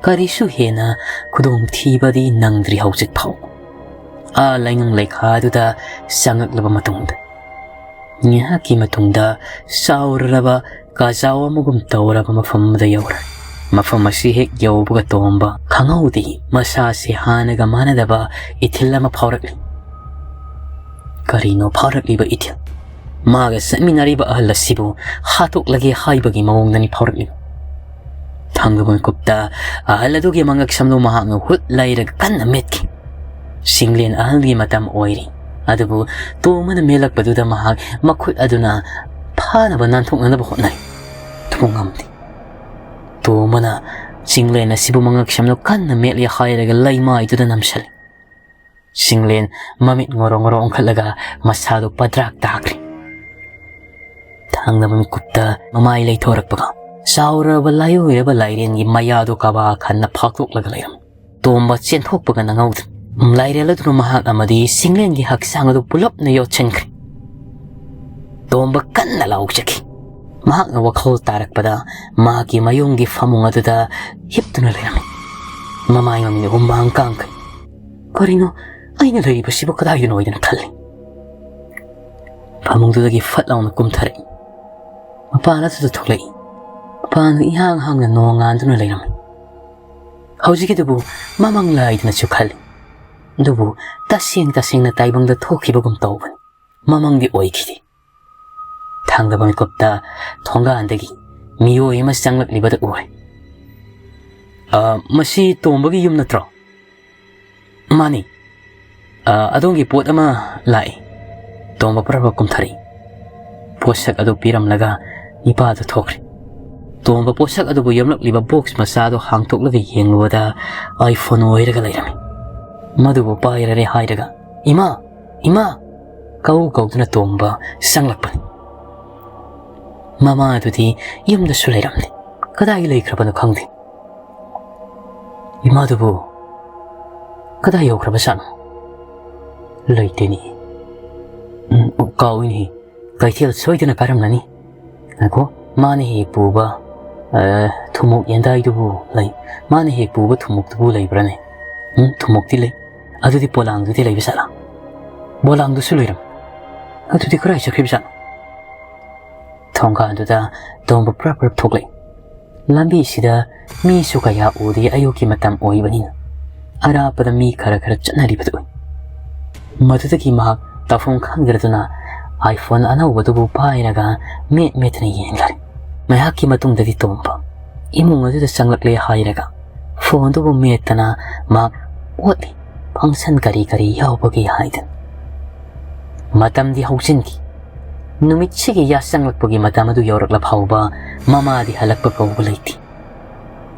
ꯀꯔꯤꯁꯨ ꯍꯦꯟꯅ ꯈꯨꯗꯣꯡꯊꯤꯕꯗꯤ ꯅꯪꯗ꯭ꯔꯤ ꯍꯧꯖꯤꯛ ꯐꯥꯎ꯫ ꯑꯥ ꯂꯩꯅꯨꯡ ꯂꯩꯈꯥꯗꯨꯗ ꯆꯪꯉꯛꯂꯕ ꯃꯇꯨꯡꯗ, ꯉꯥꯏꯍꯥꯛꯀꯤ ꯃꯇꯨꯡꯗ ꯆꯥꯎꯔꯔꯕ ꯀꯥꯖꯥꯎ ꯑꯃꯒꯨꯝ ꯇꯧꯔꯕ ꯃꯐꯝ ꯑꯃꯗ ꯌꯧꯔꯦ꯫ ꯃꯐꯝ ꯑꯁꯤ ꯍꯦꯛ ꯌꯧꯕꯒ ꯇꯣꯝꯕ ꯈꯪꯍꯧꯗꯦ ꯃꯁꯥꯁꯦ ꯍꯥꯟꯅꯒ ꯃꯥꯟꯅꯗꯕ ꯏꯊꯤꯜ ꯑꯃ ꯐꯥꯎꯔꯛꯂꯤ꯫ ꯀꯔꯤꯅꯣ ꯐꯥꯎꯔꯛꯂꯤꯕ ꯏꯊꯤꯜ? ꯃꯥꯒ ꯆꯠꯃꯤꯟꯅꯔꯤꯕ ꯑꯍꯜ ꯑꯁꯤꯕꯨ ꯍꯥꯠꯇꯣꯛꯂꯒꯦ ꯍꯥꯏꯕꯒꯤ ꯃꯑꯣꯡꯗꯅꯤ ꯐꯥꯎꯔꯛꯂꯤꯕ꯫ ꯊꯥꯡꯗꯕ ꯃꯤꯀꯨꯞꯇ ꯑꯍꯜ ꯑꯗꯨꯒꯤ ꯃꯉꯛ ꯁꯝꯗꯨ ꯃꯍꯥꯛꯅ ꯍꯨꯠ ꯂꯩꯔꯒ ꯀꯟꯅ ꯃꯦꯠꯈꯤ꯫ ꯆꯤꯡꯂꯦꯟ ꯑꯍꯜꯒꯤ ꯃꯇꯝ ꯑꯣꯏꯔꯤ꯫ ꯑꯗꯨꯕꯨ ꯇꯣꯝꯕꯅ ꯃꯦꯜꯂꯛꯄꯗꯨꯗ ꯃꯍꯥꯛ ꯃꯈꯨꯠ ꯑꯗꯨꯅ ꯐꯥꯅꯕ ꯅꯥꯟꯊꯣꯛꯅꯅꯕ ꯍꯣꯠꯅꯔꯤ꯫ ꯑꯗꯨꯕꯨ ꯉꯝꯗꯦ꯫ ꯇꯣꯝꯕꯅ ꯆꯤꯡꯂꯦꯟ ꯑꯁꯤꯕꯨ ꯃꯉꯛ ꯁꯝꯅ ꯀꯟꯅ ꯃꯦꯠꯂꯦ ꯍꯥꯏꯔꯒ ꯂꯩꯃꯥꯏꯗꯨꯗ ꯅꯝꯁꯤꯜꯂꯤ꯫ ꯆꯤꯡꯂꯦꯟ ꯃꯃꯤꯠ ꯉꯣꯔꯣ ꯉꯣꯔꯣ ꯑꯣꯟꯈꯠꯂꯒ ꯃꯁꯥꯗꯨ ꯄꯗ꯭ꯔꯥꯛ ꯇꯥꯈ꯭ꯔꯦ꯫ ꯊꯥꯡꯗꯕ ꯃꯤꯀꯨꯞꯇ ꯃꯃꯥꯏ ꯂꯩꯊꯣꯔꯛꯄꯒ ꯆꯥꯎꯔꯕ ꯂꯥꯏꯑꯣꯏꯔꯕ ꯂꯥꯏꯔꯦꯟꯒꯤ ꯃꯌꯥꯗꯨ ꯀꯕꯥ ꯈꯟꯅ ꯐꯥꯛꯇꯣꯛꯂꯒ ꯂꯩꯔꯝꯃꯤ꯫ ꯇꯣꯝꯕ ꯆꯦꯟꯊꯣꯛꯄꯒ ꯅꯪꯍꯧꯗ꯭ꯔꯦ꯫ ꯂꯥꯏꯔꯦꯜ ꯑꯗꯨꯅ ꯃꯍꯥꯛ ꯑꯃꯗꯤ ꯆꯤꯡꯂꯦꯟꯒꯤ ꯍꯛꯆꯥꯡ ꯑꯗꯨ ꯄꯨꯂꯞꯅ ꯌꯣꯠꯁꯤꯟꯈ꯭ꯔꯦ꯫ ꯇꯣꯝꯕ ꯀꯟꯅ ꯂꯥꯎꯖꯈꯤ꯫ ꯃꯍꯥꯛꯅ ꯋꯥꯈꯜ ꯇꯥꯔꯛꯄꯗ ꯃꯍꯥꯛꯀꯤ ꯃꯌꯨꯝꯒꯤ ꯐꯃꯨꯡ ꯑꯗꯨꯗ ꯍꯤꯞꯇꯨꯅ ꯂꯩꯔꯝꯃꯤ꯫ ꯃꯃꯥꯏ ꯃꯃꯤꯠ ꯍꯨꯃꯥꯡ ꯀꯥꯡꯈ꯭ꯔꯦ꯫ "ꯀꯔꯤꯅꯣ ꯑꯩꯅ ꯂꯩꯔꯤꯕꯁꯤꯕꯨ ꯀꯗꯥꯏꯗꯅꯣ?" ꯍꯥꯏꯗꯅ ꯈꯜꯂꯤ꯫ ꯐꯃꯨꯡꯗꯨꯗꯒꯤ ꯐꯠ ꯂꯥꯎꯅ ꯀꯨꯝꯊꯔꯛꯏ꯫ ꯃꯄꯥꯟ ꯑꯗꯨꯗ ꯊꯣꯛꯂꯛꯏ꯫ ꯃꯄꯥꯟꯗ ꯏꯍꯥꯡ ꯍꯥꯡꯅ ꯅꯣꯡ ꯉꯥꯟꯗꯨꯅ ꯂꯩꯔꯝꯃꯤ꯫ ꯍꯧꯖꯤꯛꯀꯤꯗꯨꯕꯨ ꯃꯃꯪꯂꯥ ꯍꯥꯏꯗꯨꯅꯁꯨ ꯈꯜꯂꯤ꯫ ꯑꯗꯨꯕꯨ ꯇꯁꯦꯡ ꯇꯁꯦꯡꯅ ꯇꯥꯏꯕꯪꯗ ꯊꯣꯛꯈꯤꯕꯒꯨꯝ ꯇꯧꯕꯅꯤ꯫ ꯃꯃꯪꯗꯤ ꯑꯣꯏꯈꯤꯗꯦ꯫ ꯊꯥꯡꯗꯕ ꯃꯤꯀꯨꯞꯇ ꯊꯣꯡꯒꯥꯟꯗꯒꯤ ꯃꯤꯑꯣꯏ ꯑꯃ ꯆꯪꯂꯛꯂꯤꯕꯗꯨ ꯎꯔꯦ꯫ "ꯑ, ꯃꯁꯤ ꯇꯣꯝꯕꯒꯤ ꯌꯨꯝ ꯅꯠꯇ꯭ꯔꯣ?" "ꯃꯥꯅꯤ꯫ ꯑ, ꯑꯗꯣꯝꯒꯤ ꯄꯣꯠ ꯑꯃ ꯂꯥꯛꯏ꯫" ꯇꯣꯝꯕ ꯄ꯭ꯔꯞ ꯄ꯭ꯔꯞ ꯀꯨꯝꯊꯔꯛꯏ꯫ ꯄꯣꯠꯁꯛ ꯑꯗꯨ ꯄꯤꯔꯝꯂꯒ ꯅꯤꯄꯥꯗꯨ ꯊꯣꯛꯈ꯭ꯔꯦ꯫ ꯇꯣꯝꯕ ꯄꯣꯠꯁꯛ ꯑꯗꯨꯕꯨ ꯌꯣꯝꯂꯛꯂꯤꯕ ꯕꯣꯛꯁ ꯃꯆꯥꯗꯨ ꯍꯥꯡꯇꯣꯛꯂꯒ ꯌꯦꯡꯂꯨꯕꯗ iPhone ꯑꯣꯏꯔꯒ ꯂꯩꯔꯝꯃꯤ꯫ ꯃꯗꯨꯕꯨ ꯄꯥꯏꯔꯔꯦ ꯍꯥꯏꯔꯒ, "ꯏꯃꯥ! ꯏꯃꯥ!" ꯀꯧ ꯀꯧꯗꯨꯅ ꯇꯣꯝꯕ ꯆꯪꯂꯛꯄꯅꯤ꯫ ꯃꯃꯥ ꯑꯗꯨꯗꯤ ꯌꯨꯝꯗꯁꯨ ꯂꯩꯔꯝꯗꯦ꯫ ꯀꯗꯥꯏ ꯂꯩꯈ꯭ꯔꯕꯅꯣ ꯈꯪꯗꯦ꯫ "ꯏꯃꯥꯗꯨꯕꯨ ꯀꯗꯥꯏ ꯌꯧꯈ꯭ꯔꯕꯖꯥꯠꯅꯣ?" "ꯂꯩꯇꯦꯅꯦ꯫ ꯎꯝ, ꯀꯥꯎꯏꯅꯦ꯫ ꯀꯩꯊꯦꯜ ꯁꯣꯏꯗꯅ ꯀꯥꯔꯝꯂꯅꯤ꯫ ꯉꯥꯏꯈꯣ, ꯃꯥꯅ ꯍꯦꯛ ꯄꯨꯕ, ꯑ, ꯊꯨꯝꯃꯣꯛ ꯌꯦꯟꯗꯥꯏꯗꯨꯕꯨ ꯂꯩ꯫ ꯃꯥꯅ ꯍꯦꯛ ꯄꯨꯕ ꯊꯨꯝꯃꯣꯛꯇꯨꯕꯨ ꯂꯩꯕ꯭ꯔꯥꯅꯦ? ꯎꯝ, ꯊꯨꯝꯃꯣꯛꯇꯤ ꯂꯩ꯫ ꯑꯗꯨꯗꯤ ꯄꯣꯂꯥꯡꯗꯨꯗꯤ ꯂꯩꯕ ꯖꯥꯠꯂꯥ? ꯄꯣꯂꯥꯡꯗꯨꯁꯨ ꯂꯩꯔꯝꯃꯤ꯫ ꯑꯗꯨꯗꯤ ꯀꯗꯥꯏ ꯆꯠꯈ꯭ꯔꯤꯕ ꯖꯥꯠꯅꯣ?" ꯊꯣꯡꯒꯥꯟꯗꯨꯗ ꯇꯣꯝꯕ ꯄ꯭ꯔꯞ ꯄ꯭ꯔꯞ ꯊꯣꯛꯂꯛꯏ꯫ ꯂꯝꯕꯤꯁꯤꯗ ꯃꯤꯁꯨ ꯀꯌꯥ ꯎꯗꯦ, ꯑꯌꯨꯛꯀꯤ ꯃꯇꯝ ꯑꯣꯏꯕꯅꯤꯅ꯫ ꯑꯔꯥꯞꯄꯗ ꯃꯤ ꯈꯔ ꯈꯔ ꯆꯠꯅꯔꯤꯕꯗꯨ ꯎꯏ꯫ ꯃꯗꯨꯗꯒꯤ ꯃꯍꯥꯛ ꯇꯧꯐꯝ ꯈꯪꯗ꯭ꯔꯗꯨꯅ iPhone ꯑꯅꯧꯕꯗꯨꯕꯨ ꯄꯥꯏꯔꯒ ꯃꯦꯠ ꯃꯦꯠꯇꯅ ꯌꯦꯡꯂꯔꯦ꯫ ꯉꯥꯏꯍꯥꯛꯀꯤ ꯃꯇꯨꯡꯗꯗꯤ ꯇꯣꯝꯕ ꯏꯃꯨꯡ ꯑꯗꯨꯗ ꯆꯪꯂꯛꯂꯦ ꯍꯥꯏꯔꯒ ꯐꯣꯟꯗꯨꯕꯨ ꯃꯦꯠꯇꯅ ꯃꯍꯥꯛ ꯑꯣꯠꯂꯤ꯫ ꯐꯪꯁꯟ ꯀꯔꯤ ꯀꯔꯤ ꯌꯥꯎꯕꯒꯦ ꯍꯥꯏꯗꯨꯅ꯫ ꯃꯇꯝꯗꯤ ꯍꯧꯖꯤꯟꯈꯤ꯫ ꯅꯨꯃꯤꯠꯁꯤꯒꯤ ꯌꯥꯆꯪꯂꯛꯄꯒꯤ ꯃꯇꯝ ꯑꯗꯨ ꯌꯧꯔꯛꯂ ꯐꯥꯎꯕ ꯃꯃꯥꯗꯤ ꯍꯜꯂꯛꯄ ꯀꯧꯕ ꯂꯩꯇꯦ꯫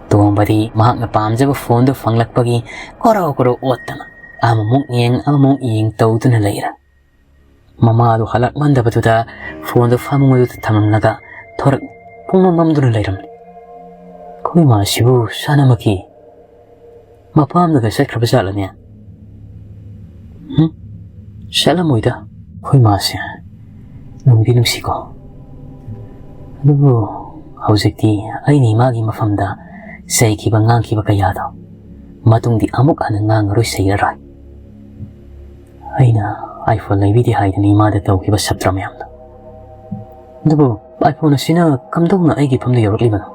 ꯇꯣꯝꯕꯗꯤ ꯃꯍꯥꯛꯅ ꯄꯥꯝꯖꯕ ꯐꯣꯟꯗꯨ ꯐꯪꯂꯛꯄꯒꯤ ꯀꯣꯔꯧ ꯀꯣꯔꯧ ꯑꯣꯠꯇꯅ ꯑꯃꯃꯨꯛ ꯌꯦꯡ ꯑꯃꯃꯨꯛ ꯌꯦꯡ ꯇꯧꯗꯨꯅ ꯂꯩꯔꯦ꯫ ꯃꯃꯥꯗꯨ ꯍꯜꯂꯛꯃꯟꯗꯕꯗꯨꯗ ꯐꯣꯟꯗꯨ ꯐꯃꯨꯡ ꯑꯗꯨꯗ ꯊꯝꯂꯝꯂꯒ ꯊꯣꯔꯛ ꯄꯨꯡꯃꯝ ꯃꯝꯗꯨꯅ ꯂꯩꯔꯝꯂꯦ꯫ "ꯑꯩꯈꯣꯏ ꯃꯥꯁꯤꯕꯨ ꯁꯥꯟꯅꯃꯛꯀꯤ ꯃꯄꯥꯝꯗꯒ ꯆꯠꯈ꯭ꯔꯕ ꯖꯥꯠꯂꯅꯦ? ꯍꯨꯝ? ꯆꯠꯂꯝꯃꯣꯏꯗ, ꯑꯩꯈꯣꯏ ꯃꯥꯁꯦ ꯅꯨꯡꯗꯤ ꯅꯨꯡꯁꯤꯀꯣ꯫ ꯑꯗꯨꯕꯨ ꯍꯧꯖꯤꯛꯇꯤ ꯑꯩꯅ ꯏꯃꯥꯒꯤ ꯃꯐꯝꯗ ꯆꯩꯈꯤꯕ ꯉꯥꯡꯈꯤꯕ ꯀꯌꯥꯗꯣ ꯃꯇꯨꯡꯗꯤ ꯑꯃꯨꯛ ꯍꯟꯅ ꯉꯥꯡꯉꯔꯣꯏ, ꯆꯩꯔꯔꯣꯏ꯫ ꯑꯩꯅ iPhone ꯂꯩꯕꯤꯗꯦ ꯍꯥꯏꯗꯅ ꯏꯃꯥꯗ ꯇꯧꯈꯤꯕ ꯁꯞꯇ꯭ꯔ ꯃꯌꯥꯝꯗꯣ꯫ ꯑꯗꯨꯕꯨ ꯑꯥꯏꯐꯣꯟ ꯑꯁꯤꯅ ꯀꯝꯗꯧꯅ ꯑꯩꯒꯤ ꯐꯝꯗ ꯌꯧꯔꯛꯂꯤꯕꯅꯣ?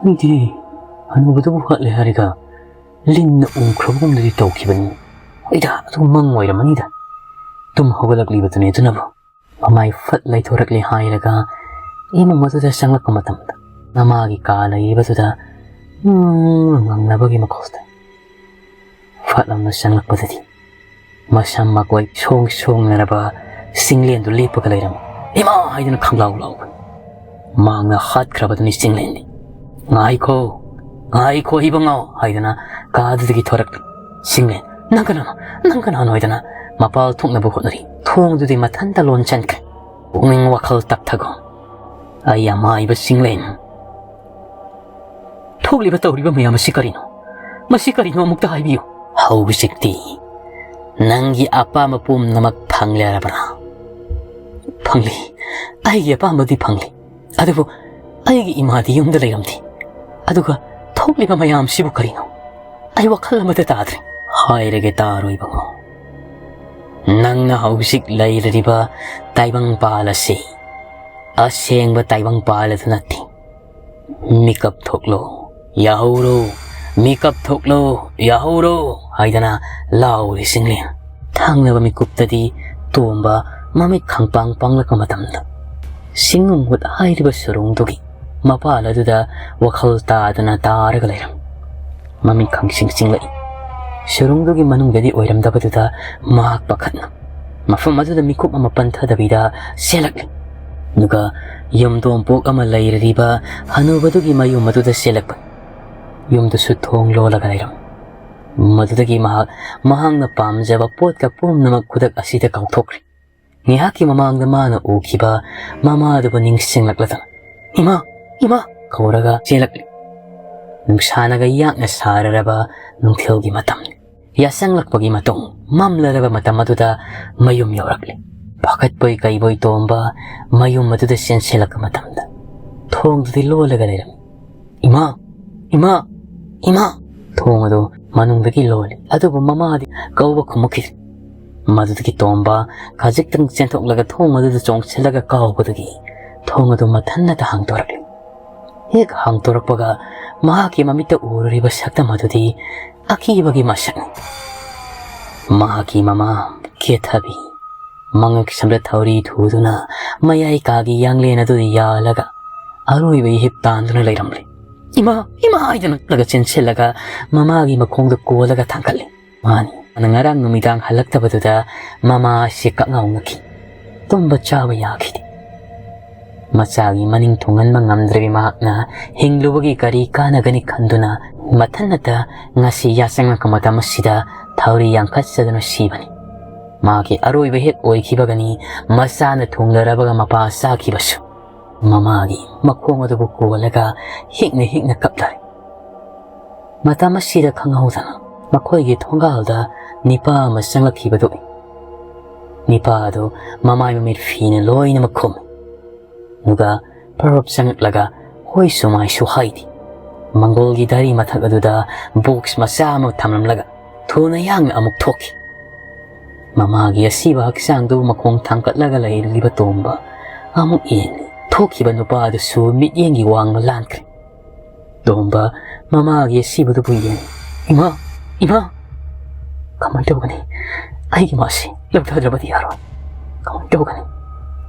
ꯑꯩꯗꯤ ꯍꯅꯨꯕꯗꯨꯕꯨ ꯍꯥꯠꯂꯦ ꯍꯥꯏꯔꯒ ꯂꯤꯟꯅ ꯎꯝꯈ꯭ꯔꯕꯒꯨꯝꯗꯨꯗꯤ ꯇꯧꯈꯤꯕꯅꯤ꯫ ꯑꯩꯗ ꯑꯗꯨ ꯃꯪ ꯑꯣꯏꯔꯝꯃꯅꯤꯗ꯫ ꯇꯨꯝ ꯍꯧꯒꯠꯂꯛꯂꯤꯕꯗꯨꯅꯤ ꯑꯗꯨꯅꯕꯨ꯫ ꯃꯃꯥꯏ ꯐꯠ ꯂꯩꯊꯣꯔꯛꯂꯦ ꯍꯥꯏꯔꯒ ꯏꯃꯨꯡ ꯑꯗꯨꯗ ꯆꯪꯂꯛꯄ ꯃꯇꯝꯗ ꯃꯃꯥꯒꯤ ꯀꯥ ꯂꯩꯔꯤꯕꯗꯨꯗ ꯎꯝ ꯉꯪꯅꯕꯒꯤ ꯃꯈꯣꯜꯗ ꯐꯠ ꯂꯥꯎꯅ ꯆꯪꯂꯛꯄꯗꯗꯤ ꯃꯁꯝ ꯃꯀꯣꯏ ꯁꯣꯡ ꯁꯣꯡꯅꯔꯕ ꯆꯤꯡꯂꯦꯟꯗꯨ ꯂꯦꯞꯄꯒ ꯂꯩꯔꯝꯃꯤ꯫ "ꯏꯃꯥ!" ꯍꯥꯏꯗꯨꯅ ꯈꯪꯂꯥꯎ ꯂꯥꯎꯕꯅꯤ꯫ ꯃꯥꯡꯅ ꯍꯥꯠꯈ꯭ꯔꯕꯗꯨꯅꯤ ꯆꯤꯡꯂꯦꯟꯗꯤ꯫ "ꯉꯥꯏꯈꯣ, ꯉꯥꯏꯈꯣ ꯏꯕꯨꯡꯉꯣ!" ꯍꯥꯏꯗꯨꯅ ꯀꯥꯗꯨꯗꯒꯤ ꯊꯣꯔꯛꯂꯤ ꯆꯤꯡꯂꯦꯟ꯫ "ꯅꯪ ꯀꯅꯥꯅꯣ? ꯅꯪ ꯀꯅꯥꯅꯣ?" ꯍꯥꯏꯗꯨꯅ ꯃꯄꯥꯜ ꯊꯣꯛꯅꯕ ꯍꯣꯠꯅꯔꯤ꯫ ꯊꯣꯡꯗꯨꯗꯤ ꯃꯊꯟꯇ ꯂꯣꯟꯁꯤꯟꯈ꯭ꯔꯦ꯫ ꯄꯨꯛꯅꯤꯡ ꯋꯥꯈꯜ ꯇꯞꯊꯒꯣ꯫ ꯑꯩ ꯑꯃꯥꯏꯕ ꯆꯤꯡꯂꯦꯟ꯫ ꯊꯣꯛꯂꯤꯕ ꯇꯧꯔꯤꯕ ꯃꯌꯥꯝ ꯑꯁꯤ ꯀꯔꯤꯅꯣ? ꯃꯁꯤ ꯀꯔꯤꯅꯣ ꯑꯃꯨꯛꯇ ꯍꯥꯏꯕꯤꯌꯨ꯫ ꯍꯧꯖꯤꯛꯇꯤ ꯅꯪꯒꯤ ꯑꯄꯥꯝꯕ ꯄꯨꯝꯅꯃꯛ ꯐꯪꯂꯦ ꯍꯥꯏꯔꯕ꯭ꯔꯥ? ꯐꯪꯂꯤ꯫ ꯑꯩꯒꯤ ꯑꯄꯥꯝꯕꯗꯤ ꯐꯪꯂꯤ꯫ ꯑꯗꯨꯕꯨ ꯑꯩꯒꯤ ꯏꯃꯥꯗꯤ ꯌꯨꯝꯗ ꯂꯩꯔꯝꯗꯦ꯫ ꯑꯗꯨꯒ ꯊꯣꯛꯂꯤꯕ ꯃꯌꯥꯝꯁꯤꯕꯨ ꯀꯔꯤꯅꯣ? ꯑꯩ ꯋꯥꯈꯜ ꯑꯃꯠꯇ ꯇꯥꯗ꯭ꯔꯦ꯫ ꯍꯥꯏꯔꯒꯦ ꯇꯥꯔꯣꯏꯕꯉꯣ꯫ ꯅꯪꯅ ꯍꯧꯖꯤꯛ ꯂꯩꯔꯤꯕ ꯇꯥꯏꯕꯪꯄꯥꯜ ꯑꯁꯤ ꯑꯁꯦꯡꯕ ꯇꯥꯏꯕꯪꯄꯥꯜ ꯑꯗꯨ ꯅꯠꯇꯦ꯫ ꯃꯤꯀꯞ ꯊꯣꯛꯂꯣ, ꯌꯥꯍꯧꯔꯣ, ꯃꯤꯀꯞ ꯊꯣꯛꯂꯣ, ꯌꯥꯍꯧꯔꯣ ꯍꯥꯏꯗꯅ ꯂꯥꯎꯔꯤ ꯆꯤꯡꯂꯦꯟ꯫ ꯊꯪꯅꯕ ꯃꯤꯀꯨꯞꯇꯗꯤ ꯇꯣꯝꯕ ꯃꯃꯤꯠ ꯈꯪꯄꯥꯡ ꯄꯥꯡꯂꯛꯄ ꯃꯇꯝꯗ ꯁꯤꯡꯅꯨꯡꯍꯨꯠ ꯍꯥꯏꯔꯤꯕ ꯁꯨꯔꯨꯡꯗꯨꯒꯤ ꯃꯄꯥꯜ ꯑꯗꯨꯗ ꯋꯥꯈꯜ ꯇꯥꯗꯅ ꯇꯥꯔꯒ ꯂꯩꯔꯝꯃꯤ꯫ ꯃꯃꯤꯠ ꯈꯪꯁꯤꯡ ꯁꯤꯡꯂꯛꯏ꯫ ꯁꯨꯔꯨꯡꯗꯨꯒꯤ ꯃꯅꯨꯡꯗꯗꯤ ꯑꯣꯏꯔꯝꯗꯕꯗꯨꯗ ꯃꯍꯥꯛ ꯄꯥꯈꯠꯅ ꯃꯐꯝ ꯑꯗꯨꯗ ꯃꯤꯀꯨꯞ ꯑꯃ ꯄꯟꯊꯗꯕꯤꯗ ꯆꯦꯜꯂꯛꯂꯤ꯫ ꯑꯗꯨꯒ ꯌꯨꯝꯗꯣꯡꯄꯣꯛ ꯑꯃ ꯂꯩꯔꯤꯕ ꯍꯅꯨꯕꯗꯨꯒꯤ ꯃꯌꯨꯝ ꯑꯗꯨꯗ ꯆꯦꯜꯂꯛꯄ꯫ ꯌꯨꯝꯗꯨꯁꯨ ꯊꯣꯡ ꯂꯣꯜꯂꯒ ꯂꯩꯔꯝꯃꯤ꯫ ꯃꯗꯨꯗꯒꯤ ꯃꯍꯥꯛ ꯃꯍꯥꯛꯅ ꯄꯥꯝꯖꯕ ꯄꯣꯠꯀ ꯄꯨꯝꯅꯃꯛ ꯈꯨꯗꯛ ꯑꯁꯤꯗ ꯀꯥꯎꯊꯣꯛꯈ꯭ꯔꯦ꯫ ꯉꯥꯏꯍꯥꯛꯀꯤ ꯃꯃꯥꯡꯗ ꯃꯥꯅ ꯎꯈꯤꯕ ꯃꯃꯥꯗꯨꯕꯨ ꯅꯤꯡꯁꯤꯡꯂꯛꯂꯗꯅ, "ꯏꯃꯥ! ꯏꯃꯥ!" ꯀꯧꯔꯒ ꯆꯦꯜꯂꯛꯂꯤ꯫ ꯅꯨꯡꯁꯥꯅꯒ ꯌꯥꯛꯅ ꯁꯥꯔꯔꯕ ꯅꯨꯡꯊꯤꯜꯒꯤ ꯃꯇꯝꯅꯤ꯫ ꯌꯥꯆꯪꯂꯛꯄꯒꯤ ꯃꯇꯨꯡ ꯃꯝꯂꯔꯕ ꯃꯇꯝ ꯑꯗꯨꯗ ꯃꯌꯨꯝ ꯌꯧꯔꯛꯂꯤ꯫ ꯄꯥꯈꯠꯄꯣꯏ ꯀꯩꯕꯣꯏ ꯇꯣꯝꯕ ꯃꯌꯨꯝ ꯑꯗꯨꯗ ꯆꯦꯟꯁꯤꯜꯂꯛꯄ ꯃꯇꯝꯗ ꯊꯣꯡꯗꯨꯗꯤ ꯂꯣꯜꯂꯒ ꯂꯩꯔꯝꯃꯤ꯫ "ꯏꯃꯥ! ꯏꯃꯥ! ꯏꯃꯥ!" ꯊꯣꯡ ꯑꯗꯨ ꯃꯅꯨꯡꯗꯒꯤ ꯂꯣꯜꯂꯤ, ꯑꯗꯨꯕꯨ ꯃꯃꯥꯗꯤ ꯀꯧꯕ ꯈꯨꯝꯃꯛꯈꯤꯗꯦ꯫ ꯃꯗꯨꯗꯒꯤ ꯇꯣꯝꯕ ꯈꯖꯤꯛꯇꯪ ꯆꯦꯟꯊꯣꯛꯂꯒ ꯊꯣꯡ ꯑꯗꯨꯗ ꯆꯣꯡꯁꯤꯜꯂꯒ ꯀꯥꯎꯕꯗꯒꯤ ꯊꯣꯡ ꯑꯗꯨ ꯃꯊꯟꯅꯇ ꯍꯥꯡꯗꯣꯔꯛꯂꯤ꯫ ꯍꯦꯛ ꯍꯥꯡꯗꯣꯔꯛꯄꯒ ꯃꯍꯥꯛꯀꯤ ꯃꯃꯤꯠꯇ ꯎꯔꯨꯔꯤꯕ ꯁꯛꯇꯝ ꯑꯗꯨꯗꯤ ꯑꯀꯤꯕꯒꯤ ꯃꯁꯛꯅꯤ꯫ ꯃꯍꯥꯛꯀꯤ ꯃꯃꯥ ꯀꯦꯊꯕꯤ ꯃꯉꯛ ꯁꯝꯗ ꯊꯧꯔꯤ ꯊꯨꯗꯨꯅ ꯃꯌꯥꯏ ꯀꯥꯒꯤ ꯌꯥꯡꯂꯦꯟ ꯑꯗꯨꯗ ꯌꯥꯜꯂꯒ ꯑꯔꯣꯏꯕ ꯏꯍꯤꯞ ꯇꯥꯟꯗꯨꯅ ꯂꯩꯔꯝꯂꯦ꯫ "ꯏꯃꯥ, ꯏꯃꯥ!" ꯍꯥꯏꯗꯨꯅ ꯆꯦꯟꯁꯤꯜꯂꯒ ꯃꯃꯥꯒꯤ ꯃꯈꯣꯡꯗ ꯀꯣꯜꯂꯒ ꯊꯥꯡꯒꯠꯂꯤ꯫ ꯃꯥꯅꯤ, ꯉꯔꯥꯡ ꯅꯨꯃꯤꯗꯥꯡ ꯍꯜꯂꯛꯇꯕꯗꯨꯗ ꯃꯃꯥ ꯑꯁꯤ ꯀꯛꯉꯥꯎꯅꯈꯤ꯫ ꯇꯨꯝꯕ ꯆꯥꯕ ꯌꯥꯈꯤꯗꯦ꯫ ꯃꯆꯥꯒꯤ ꯃꯅꯤꯡ ꯊꯨꯡꯍꯟꯕ ꯉꯝꯗ꯭ꯔꯕꯤ ꯃꯍꯥꯛꯅ ꯍꯤꯡꯂꯨꯕꯒꯤ ꯀꯔꯤ ꯀꯥꯟꯅꯒꯅꯤ ꯈꯟꯗꯨꯅ ꯃꯊꯟꯅꯇ ꯉꯁꯤ ꯌꯥꯆꯪꯉꯛꯄ ꯃꯇꯝ ꯑꯁꯤꯗ ꯊꯧꯔꯤ ꯌꯥꯡꯈꯠꯆꯗꯨꯅ ꯁꯤꯕꯅꯤ꯫ ꯃꯥꯒꯤ ꯑꯔꯣꯏꯕ ꯍꯦꯛ ꯑꯣꯏꯈꯤꯕꯒꯅꯤ ꯃꯆꯥꯅ ꯊꯨꯡꯂꯔꯕꯒ ꯃꯄꯥ ꯆꯥꯈꯤꯕꯁꯨ꯫ ꯃꯃꯥꯒꯤ ꯃꯈꯣꯡ ꯑꯗꯨꯕꯨ ꯀꯣꯜꯂꯒ ꯍꯤꯛꯅ ꯍꯤꯛꯅ ꯀꯞꯂꯔꯦ꯫ ꯃꯇꯝ ꯑꯁꯤꯗ ꯈꯪꯍꯧꯗꯅ ꯃꯈꯣꯏꯒꯤ ꯊꯣꯡꯒꯥꯜꯗ ꯅꯤꯄꯥ ꯑꯃ ꯆꯪꯂꯛꯈꯤꯕꯗꯨ ꯎꯏ꯫ ꯅꯤꯄꯥ ꯑꯗꯨ ꯃꯃꯥꯏ ꯃꯃꯤꯠ ꯐꯤꯅ ꯂꯣꯏꯅꯃꯛ ꯈꯨꯝꯃꯤ꯫ ꯑꯗꯨꯒ ꯄꯔꯞ ꯆꯪꯂꯛꯂꯒ ꯍꯣꯏꯁꯨ ꯃꯥꯏꯁꯨ ꯍꯥꯏꯗꯦ꯫ ꯃꯪꯒꯣꯜꯒꯤ ꯗꯥꯔꯤ ꯃꯊꯛ ꯑꯗꯨꯗ ꯕꯣꯛꯁ ꯃꯆꯥ ꯑꯃ ꯊꯝꯂꯝꯂꯒ ꯊꯨꯅ ꯌꯥꯡꯅ ꯑꯃꯨꯛ ꯊꯣꯛꯈꯤ꯫ ꯃꯃꯥꯒꯤ ꯑꯁꯤꯕ ꯍꯛꯆꯥꯡꯗꯨ ꯃꯈꯣꯡ ꯊꯥꯡꯒꯠꯂꯒ ꯂꯩꯔꯤꯕ ꯇꯣꯝꯕ ꯑꯃꯨꯛ ꯌꯦꯡꯂꯤ꯫ ꯊꯣꯛꯈꯤꯕ ꯅꯨꯄꯥ ꯑꯗꯨꯁꯨ ꯃꯤꯠꯌꯦꯡꯒꯤ ꯋꯥꯡꯃ ꯂꯥꯟꯈ꯭ꯔꯦ꯫ ꯇꯣꯝꯕ ꯃꯃꯥꯒꯤ ꯑꯁꯤꯕꯗꯨꯕꯨ ꯌꯦꯡ, "ꯏꯃꯥ, ꯏꯃꯥ, ꯀꯃꯥꯏꯅ ꯇꯧꯒꯅꯤ? ꯑꯩꯒꯤ ꯃꯥꯁꯤ ꯂꯧꯊꯗ꯭ꯔꯕꯗꯤ ꯌꯥꯔꯣꯏ꯫ ꯀꯃꯥꯏꯅ ꯇꯧꯒꯅꯤ?"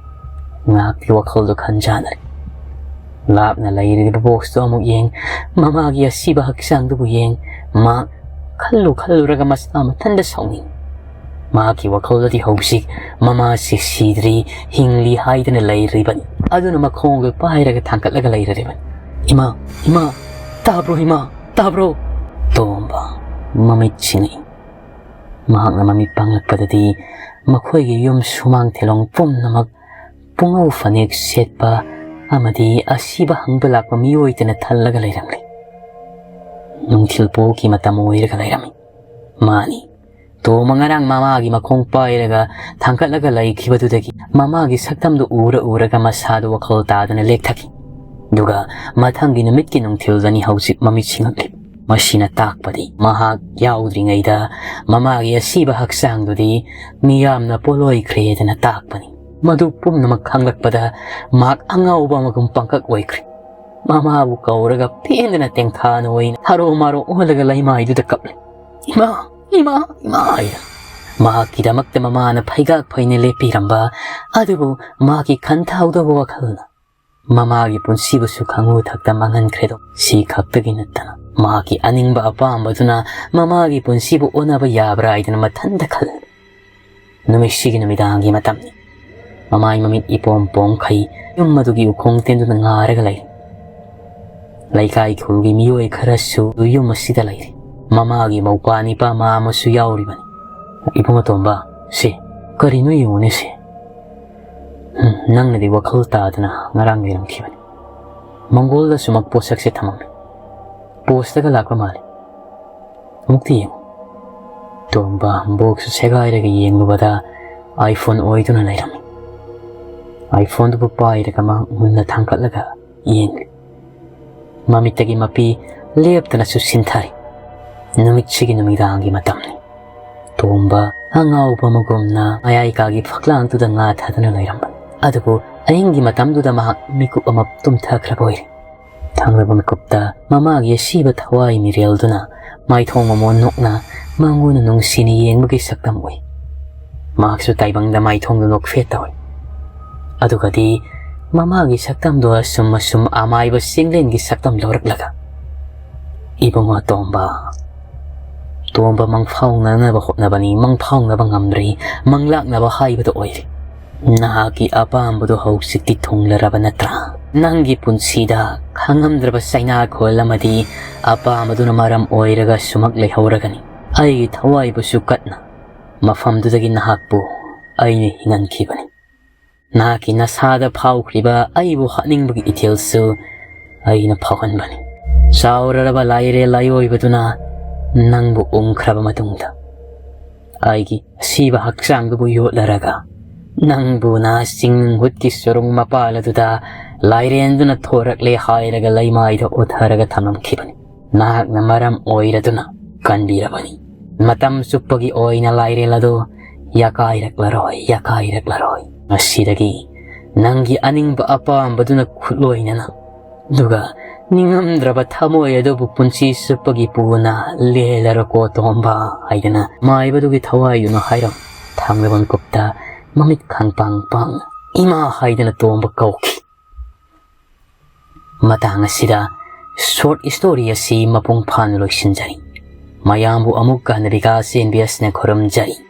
ꯉꯥꯏꯍꯥꯛꯀꯤ ꯋꯥꯈꯜꯗꯨ ꯈꯟꯖꯥꯟꯅꯔꯦ꯫ ꯂꯥꯞꯅ ꯂꯩꯔꯤꯕ ꯕꯣꯛꯁꯇꯨ ꯑꯃꯨꯛ ꯌꯦꯡ, ꯃꯃꯥꯒꯤ ꯑꯁꯤꯕ ꯍꯛꯆꯥꯡꯗꯨꯕꯨ ꯌꯦꯡ, ꯃꯥ ꯈꯜꯂꯨ ꯈꯜꯂꯨꯔꯒ ꯃꯁꯥ ꯃꯊꯟꯇ ꯁꯥꯎꯅꯤꯡ꯫ ꯃꯍꯥꯛꯀꯤ ꯋꯥꯈꯜꯗꯗꯤ ꯍꯧꯖꯤꯛ ꯃꯃꯥꯁꯤ ꯁꯤꯗ꯭ꯔꯤ, ꯍꯤꯡꯂꯤ ꯍꯥꯏꯗꯨꯅ ꯂꯩꯔꯤꯕꯅꯤ꯫ ꯑꯗꯨꯅ ꯃꯈꯣꯡꯒ ꯄꯥꯏꯔꯒ ꯊꯥꯡꯒꯠꯂꯒ ꯂꯩꯔꯤꯕꯅꯤ꯫ "ꯏꯃꯥ, ꯏꯃꯥ, ꯇꯥꯕ꯭ꯔꯣ ꯏꯃꯥ, ꯇꯥꯕ꯭ꯔꯣ?" ꯇꯣꯝꯕ ꯃꯃꯤꯠ ꯁꯤꯡꯏ꯫ ꯃꯍꯥꯛꯅ ꯃꯃꯤꯠ ꯄꯥꯡꯂꯛꯄꯗꯗꯤ ꯃꯈꯣꯏꯒꯤ ꯌꯨꯝ ꯁꯨꯃꯥꯡ ꯊꯦꯂꯣꯡ ꯄꯨꯝꯅꯃꯛ ꯄꯨꯡꯉꯧ ꯐꯅꯦꯛ ꯁꯦꯠꯄ ꯑꯃꯗꯤ ꯑꯁꯤꯕ ꯍꯪꯕ ꯂꯥꯛꯄ ꯃꯤꯑꯣꯏꯗꯅ ꯊꯜꯂꯒ ꯂꯩꯔꯝꯂꯦ꯫ ꯅꯨꯡꯊꯤꯜ ꯄꯣꯛꯀꯤ ꯃꯇꯝ ꯑꯣꯏꯔꯒ ꯂꯩꯔꯝꯃꯤ꯫ ꯃꯥꯅꯤ, ꯇꯣꯝꯕ ꯉꯔꯥꯡ ꯃꯃꯥꯒꯤ ꯃꯈꯣꯡ ꯄꯥꯏꯔꯒ ꯊꯥꯡꯒꯠꯂꯒ ꯂꯩꯈꯤꯕꯗꯨꯗꯒꯤ ꯃꯃꯥꯒꯤ ꯁꯛꯇꯝꯗꯨ ꯎꯔ ꯎꯔꯒ ꯃꯁꯥꯗꯨ ꯋꯥꯈꯜ ꯇꯥꯗꯅ ꯂꯦꯛꯊꯈꯤ꯫ ꯑꯗꯨꯒ ꯃꯊꯪꯒꯤ ꯅꯨꯃꯤꯠꯀꯤ ꯅꯨꯡꯊꯤꯜꯗꯅꯤ ꯍꯧꯖꯤꯛ ꯃꯃꯤꯠ ꯁꯤꯡꯉꯛꯂꯤ꯫ ꯃꯁꯤꯅ ꯇꯥꯛꯄꯗꯤ ꯃꯍꯥꯛ ꯌꯥꯎꯗ꯭ꯔꯤꯉꯩꯗ ꯃꯃꯥꯒꯤ ꯑꯁꯤꯕ ꯍꯛꯆꯥꯡꯗꯨꯗꯤ ꯃꯤꯌꯥꯝꯅ ꯄꯣꯠꯂꯣꯏꯈ꯭ꯔꯦꯗꯅ ꯇꯥꯛꯄꯅꯤ꯫ ꯃꯗꯨ ꯄꯨꯝꯅꯃꯛ ꯈꯪꯂꯛꯄꯗ ꯃꯍꯥꯛ ꯑꯉꯥꯎꯕ ꯑꯃꯒꯨꯝ ꯄꯪꯀꯛ ꯑꯣꯏꯈ꯭ꯔꯦ꯫ ꯃꯃꯥꯕꯨ ꯀꯧꯔꯒ ꯄꯦꯟꯗꯅ ꯇꯦꯡꯊꯥꯅ ꯑꯣꯏꯅ ꯍꯔꯣ ꯃꯔꯣ ꯑꯣꯜꯂꯒ ꯂꯩꯃꯥꯏꯗꯨꯗ ꯀꯞꯂꯦ꯫ "ꯏꯃꯥ, ꯏꯃꯥ, ꯏꯃꯥ" ꯍꯥꯏꯅ꯫ ꯃꯍꯥꯛꯀꯤꯗꯃꯛꯇ ꯃꯃꯥꯅ ꯐꯩꯒꯥꯛ ꯐꯩꯅ ꯂꯦꯞꯄꯤꯔꯝꯕ ꯑꯗꯨꯕꯨ ꯃꯍꯥꯛꯀꯤ ꯈꯟꯊꯍꯧꯗꯕ ꯋꯥꯈꯜꯅ ꯃꯃꯥꯒꯤ ꯄꯨꯟꯁꯤꯕꯨꯁꯨ ꯈꯪꯉꯨ ꯊꯛꯇ ꯃꯥꯡꯍꯟꯈ꯭ꯔꯦꯗꯣ꯫ ꯁꯤ ꯈꯛꯇꯒꯤ ꯅꯠꯇꯅ ꯃꯍꯥꯛꯀꯤ ꯑꯅꯤꯡꯕ ꯑꯄꯥꯝꯕꯗꯨꯅ ꯃꯃꯥꯒꯤ ꯄꯨꯟꯁꯤꯕꯨ ꯑꯣꯟꯅꯕ ꯌꯥꯕ꯭ꯔꯥ ꯍꯥꯏꯗꯅ ꯃꯊꯟꯇ ꯈꯜꯂꯤ꯫ ꯅꯨꯃꯤꯠꯁꯤꯒꯤ ꯅꯨꯃꯤꯗꯥꯡꯒꯤ ꯃꯇꯝꯅꯤ꯫ ꯃꯃꯥꯏ ꯃꯃꯤꯠ ꯏꯄꯣꯝ ꯄꯣꯝꯈꯩ ꯌꯨꯝ ꯑꯗꯨꯒꯤ ꯎꯈꯣꯡ ꯇꯦꯟꯗꯨꯅ ꯉꯥꯔꯒ ꯂꯩ꯫ ꯂꯩꯀꯥꯏ ꯈꯨꯜꯒꯤ ꯃꯤꯑꯣꯏ ꯈꯔꯁꯨ ꯌꯨꯝ ꯑꯁꯤꯗ ꯂꯩꯔꯤ꯫ ꯃꯃꯥꯒꯤ ꯃꯧꯄ꯭ꯋꯥ ꯅꯤꯄꯥ ꯃꯥ ꯑꯃꯁꯨ ꯌꯥꯎꯔꯤꯕꯅꯤ꯫ "ꯏꯕꯨꯡ ꯑꯇꯣꯝꯕ, ꯁꯤ ꯀꯔꯤꯅꯣ ꯌꯦꯡꯉꯨꯅꯦ ꯁꯤ꯫ ꯎꯝ, ꯅꯪꯅꯗꯤ ꯋꯥꯈꯜ ꯇꯥꯗꯅ ꯉꯔꯥꯡ ꯂꯩꯔꯝꯈꯤꯕꯅꯤ꯫ ꯃꯪꯒꯣꯜꯗ ꯁꯨꯃꯛ ꯄꯣꯠꯁꯛꯁꯦ ꯊꯝꯃꯝꯃꯤ꯫ ꯄꯣꯁꯇꯒ ꯂꯥꯛꯄ ꯃꯥꯜꯂꯤ꯫ ꯑꯃꯨꯛꯇ ꯌꯦꯡꯉꯨ꯫" ꯇꯣꯝꯕ ꯕꯣꯛꯁ ꯁꯦꯒꯥꯏꯔꯒ ꯌꯦꯡꯂꯨꯕꯗ iPhone ꯑꯣꯏꯗꯨꯅ ꯂꯩꯔꯝꯃꯤ꯫ iPhone-ꯗꯨꯕꯨ ꯄꯥꯏꯔꯒ ꯃꯍꯥꯛ ꯃꯨꯟꯅ ꯊꯥꯡꯒꯠꯂꯒ ꯌꯦꯡꯂꯤ꯫ ꯃꯃꯤꯠꯇꯒꯤ ꯃꯄꯤ ꯂꯦꯞꯇꯅꯁꯨ ꯁꯤꯟꯊꯔꯤ꯫ ꯅꯨꯃꯤꯠꯁꯤꯒꯤ ꯅꯨꯃꯤꯗꯥꯡꯒꯤ ꯃꯇꯝꯅꯤ꯫ ꯇꯣꯝꯕ ꯑꯉꯥꯎꯕ ꯑꯃꯒꯨꯝꯅ ꯃꯌꯥꯏ ꯀꯥꯒꯤ ꯐꯛꯂꯥꯡꯗꯨꯗ ꯉꯥ ꯊꯥꯗꯨꯅ ꯂꯩꯔꯝꯕꯅꯤ꯫ ꯑꯗꯨꯕꯨ ꯑꯍꯤꯡꯒꯤ ꯃꯇꯝꯗꯨꯗ ꯃꯍꯥꯛ ꯃꯤꯀꯨꯞ ꯑꯃ ꯇꯨꯝꯊꯈ꯭ꯔꯕ ꯑꯣꯏꯔꯦ꯫ ꯊꯪꯂꯕ ꯃꯤꯀꯨꯞꯇ ꯃꯃꯥꯒꯤ ꯑꯁꯤꯕ ꯊꯋꯥꯏ ꯃꯤꯔꯦꯜꯗꯨꯅ ꯃꯥꯏꯊꯣꯡ ꯃꯃꯣꯟ ꯅꯣꯛꯅ ꯃꯉꯣꯟꯗ ꯅꯨꯡꯁꯤꯅ ꯌꯦꯡꯕꯒꯤ ꯁꯛꯇꯝ ꯎꯏ꯫ ꯃꯍꯥꯛꯁꯨ ꯇꯥꯏꯕꯪꯗ ꯃꯥꯏꯊꯣꯡꯗꯨ ꯅꯣꯛꯐꯦꯠ ꯇꯧꯏ꯫ ꯑꯗꯨꯒꯗꯤ ꯃꯃꯥꯒꯤ ꯁꯛꯇꯝꯗꯣ ꯑꯁꯨꯝ ꯑꯁꯨꯝ ꯑꯃꯥꯏꯕ ꯆꯤꯡꯂꯦꯟꯒꯤ ꯁꯛꯇꯝ ꯂꯧꯔꯛꯂꯒ, "ꯏꯕꯨꯡꯉꯣ ꯇꯣꯝꯕ, ꯇꯣꯝꯕ ꯃꯪꯐꯥꯎꯅꯅꯕ ꯍꯣꯠꯅꯕꯅꯤ, ꯃꯪꯐꯥꯎꯅꯕ ꯉꯝꯗ꯭ꯔꯤ, ꯃꯪꯂꯥꯛꯅꯕ ꯍꯥꯏꯕꯗꯨ ꯑꯣꯏꯔꯦ꯫ ꯅꯍꯥꯛꯀꯤ ꯑꯄꯥꯝꯕꯗꯨ ꯍꯧꯖꯤꯛꯇꯤ ꯊꯨꯡꯂꯔꯕ ꯅꯠꯇ꯭ꯔꯥ? ꯅꯪꯒꯤ ꯄꯨꯟꯁꯤꯗ ꯈꯪꯉꯝꯗ꯭ꯔꯕ ꯆꯩꯅꯥꯈꯣꯜ ꯑꯃꯗꯤ ꯑꯄꯥꯝꯕꯗꯨꯅ ꯃꯔꯝ ꯑꯣꯏꯔꯒ ꯁꯨꯃꯛ ꯂꯩꯍꯧꯔꯒꯅꯤ꯫ ꯑꯩꯒꯤ ꯊꯋꯥꯏꯕꯨꯁꯨ ꯀꯠꯅ ꯃꯐꯝꯗꯨꯗꯒꯤ ꯅꯍꯥꯛꯄꯨ ꯑꯩꯅ ꯍꯤꯡꯍꯟꯈꯤꯕꯅꯤ꯫ ꯅꯍꯥꯛꯀꯤ ꯅꯁꯥꯗ ꯐꯥꯎꯈ꯭ꯔꯤꯕ ꯑꯩꯕꯨ ꯍꯥꯠꯅꯤꯡꯕꯒꯤ ꯏꯊꯤꯜꯁꯨ ꯑꯩꯅ ꯐꯥꯎꯍꯟꯕꯅꯤ꯫ ꯆꯥꯎꯔꯔꯕ ꯂꯥꯏꯔꯦꯜ ꯑꯌꯣꯏꯕꯗꯨꯅ ꯅꯪꯕꯨ ꯎꯪꯈ꯭ꯔꯕ ꯃꯇꯨꯡꯗ, ꯑꯩꯒꯤ ꯑꯁꯤꯕ ꯍꯛꯆꯥꯡꯗꯨꯕꯨ ꯌꯣꯠꯂꯔꯒ, ꯅꯪꯕꯨ ꯅꯍꯥ ꯆꯤꯡꯅꯨꯡꯍꯨꯠꯀꯤ ꯆꯨꯔꯨꯡ ꯃꯄꯥꯜ ꯑꯗꯨꯗ ꯂꯥꯏꯔꯦꯟꯗꯨꯅ ꯊꯣꯔꯛꯂꯦ ꯍꯥꯏꯔꯒ ꯂꯩꯃꯥꯏꯗ ꯑꯣꯊꯔꯒ ꯊꯝꯂꯝꯈꯤꯕꯅꯤ꯫ ꯅꯍꯥꯛꯅ ꯃꯔꯝ ꯑꯣꯏꯔꯗꯨꯅ ꯀꯟꯕꯤꯔꯕꯅꯤ꯫ ꯃꯇꯝ ꯆꯨꯞꯄꯒꯤ ꯑꯣꯏꯅ ꯂꯥꯏꯔꯦꯜ ꯑꯗꯨ ꯌꯥꯀꯥꯏꯔꯛꯂꯔꯣꯏ, ꯌꯥꯀꯥꯏꯔꯛꯂꯔꯣꯏ꯫ ꯉꯁꯤꯗꯒꯤ ꯅꯪꯒꯤ ꯑꯅꯤꯡꯕ ꯑꯄꯥꯝꯕꯗꯨꯅ ꯈꯨꯠꯂꯣꯏꯅꯅ, ꯑꯗꯨꯒ ꯅꯤꯡꯉꯝꯗ꯭ꯔꯕ ꯊꯃꯣꯏ ꯑꯗꯨꯕꯨ ꯄꯨꯟꯁꯤ ꯆꯨꯞꯄꯒꯤ ꯄꯨꯅ ꯂꯦꯜꯂꯔꯀꯣ ꯇꯣꯝꯕ ꯍꯥꯏꯗꯅ ꯃꯥꯏꯕꯗꯨꯒꯤ ꯊꯋꯥꯏꯗꯨꯅ ꯍꯥꯏꯔꯝ ꯊꯥꯡꯃꯩꯕꯟ ꯀꯨꯞꯇ ꯃꯃꯤꯠ ꯈꯪꯄꯥꯡ ꯄꯥꯡꯅ ꯏꯃꯥ ꯍꯥꯏꯗꯅ ꯇꯣꯝꯕ ꯀꯧꯈꯤ꯫ ꯃꯇꯥꯡ ꯑꯁꯤꯗ ꯁꯣꯔꯠ ꯁ꯭ꯇꯣꯔꯤ ꯑꯁꯤ ꯃꯄꯨꯡ ꯐꯥꯅ ꯂꯣꯏꯁꯤꯟꯖꯔꯤ꯫ ꯃꯌꯥꯝꯕꯨ ꯑꯃꯨꯛꯀ ꯍꯟꯅ ꯕꯤꯀꯥꯁ ꯑꯦꯟ ꯕꯤ ꯑꯦꯁꯅ ꯈꯨꯔꯨꯝꯖꯔꯤ꯫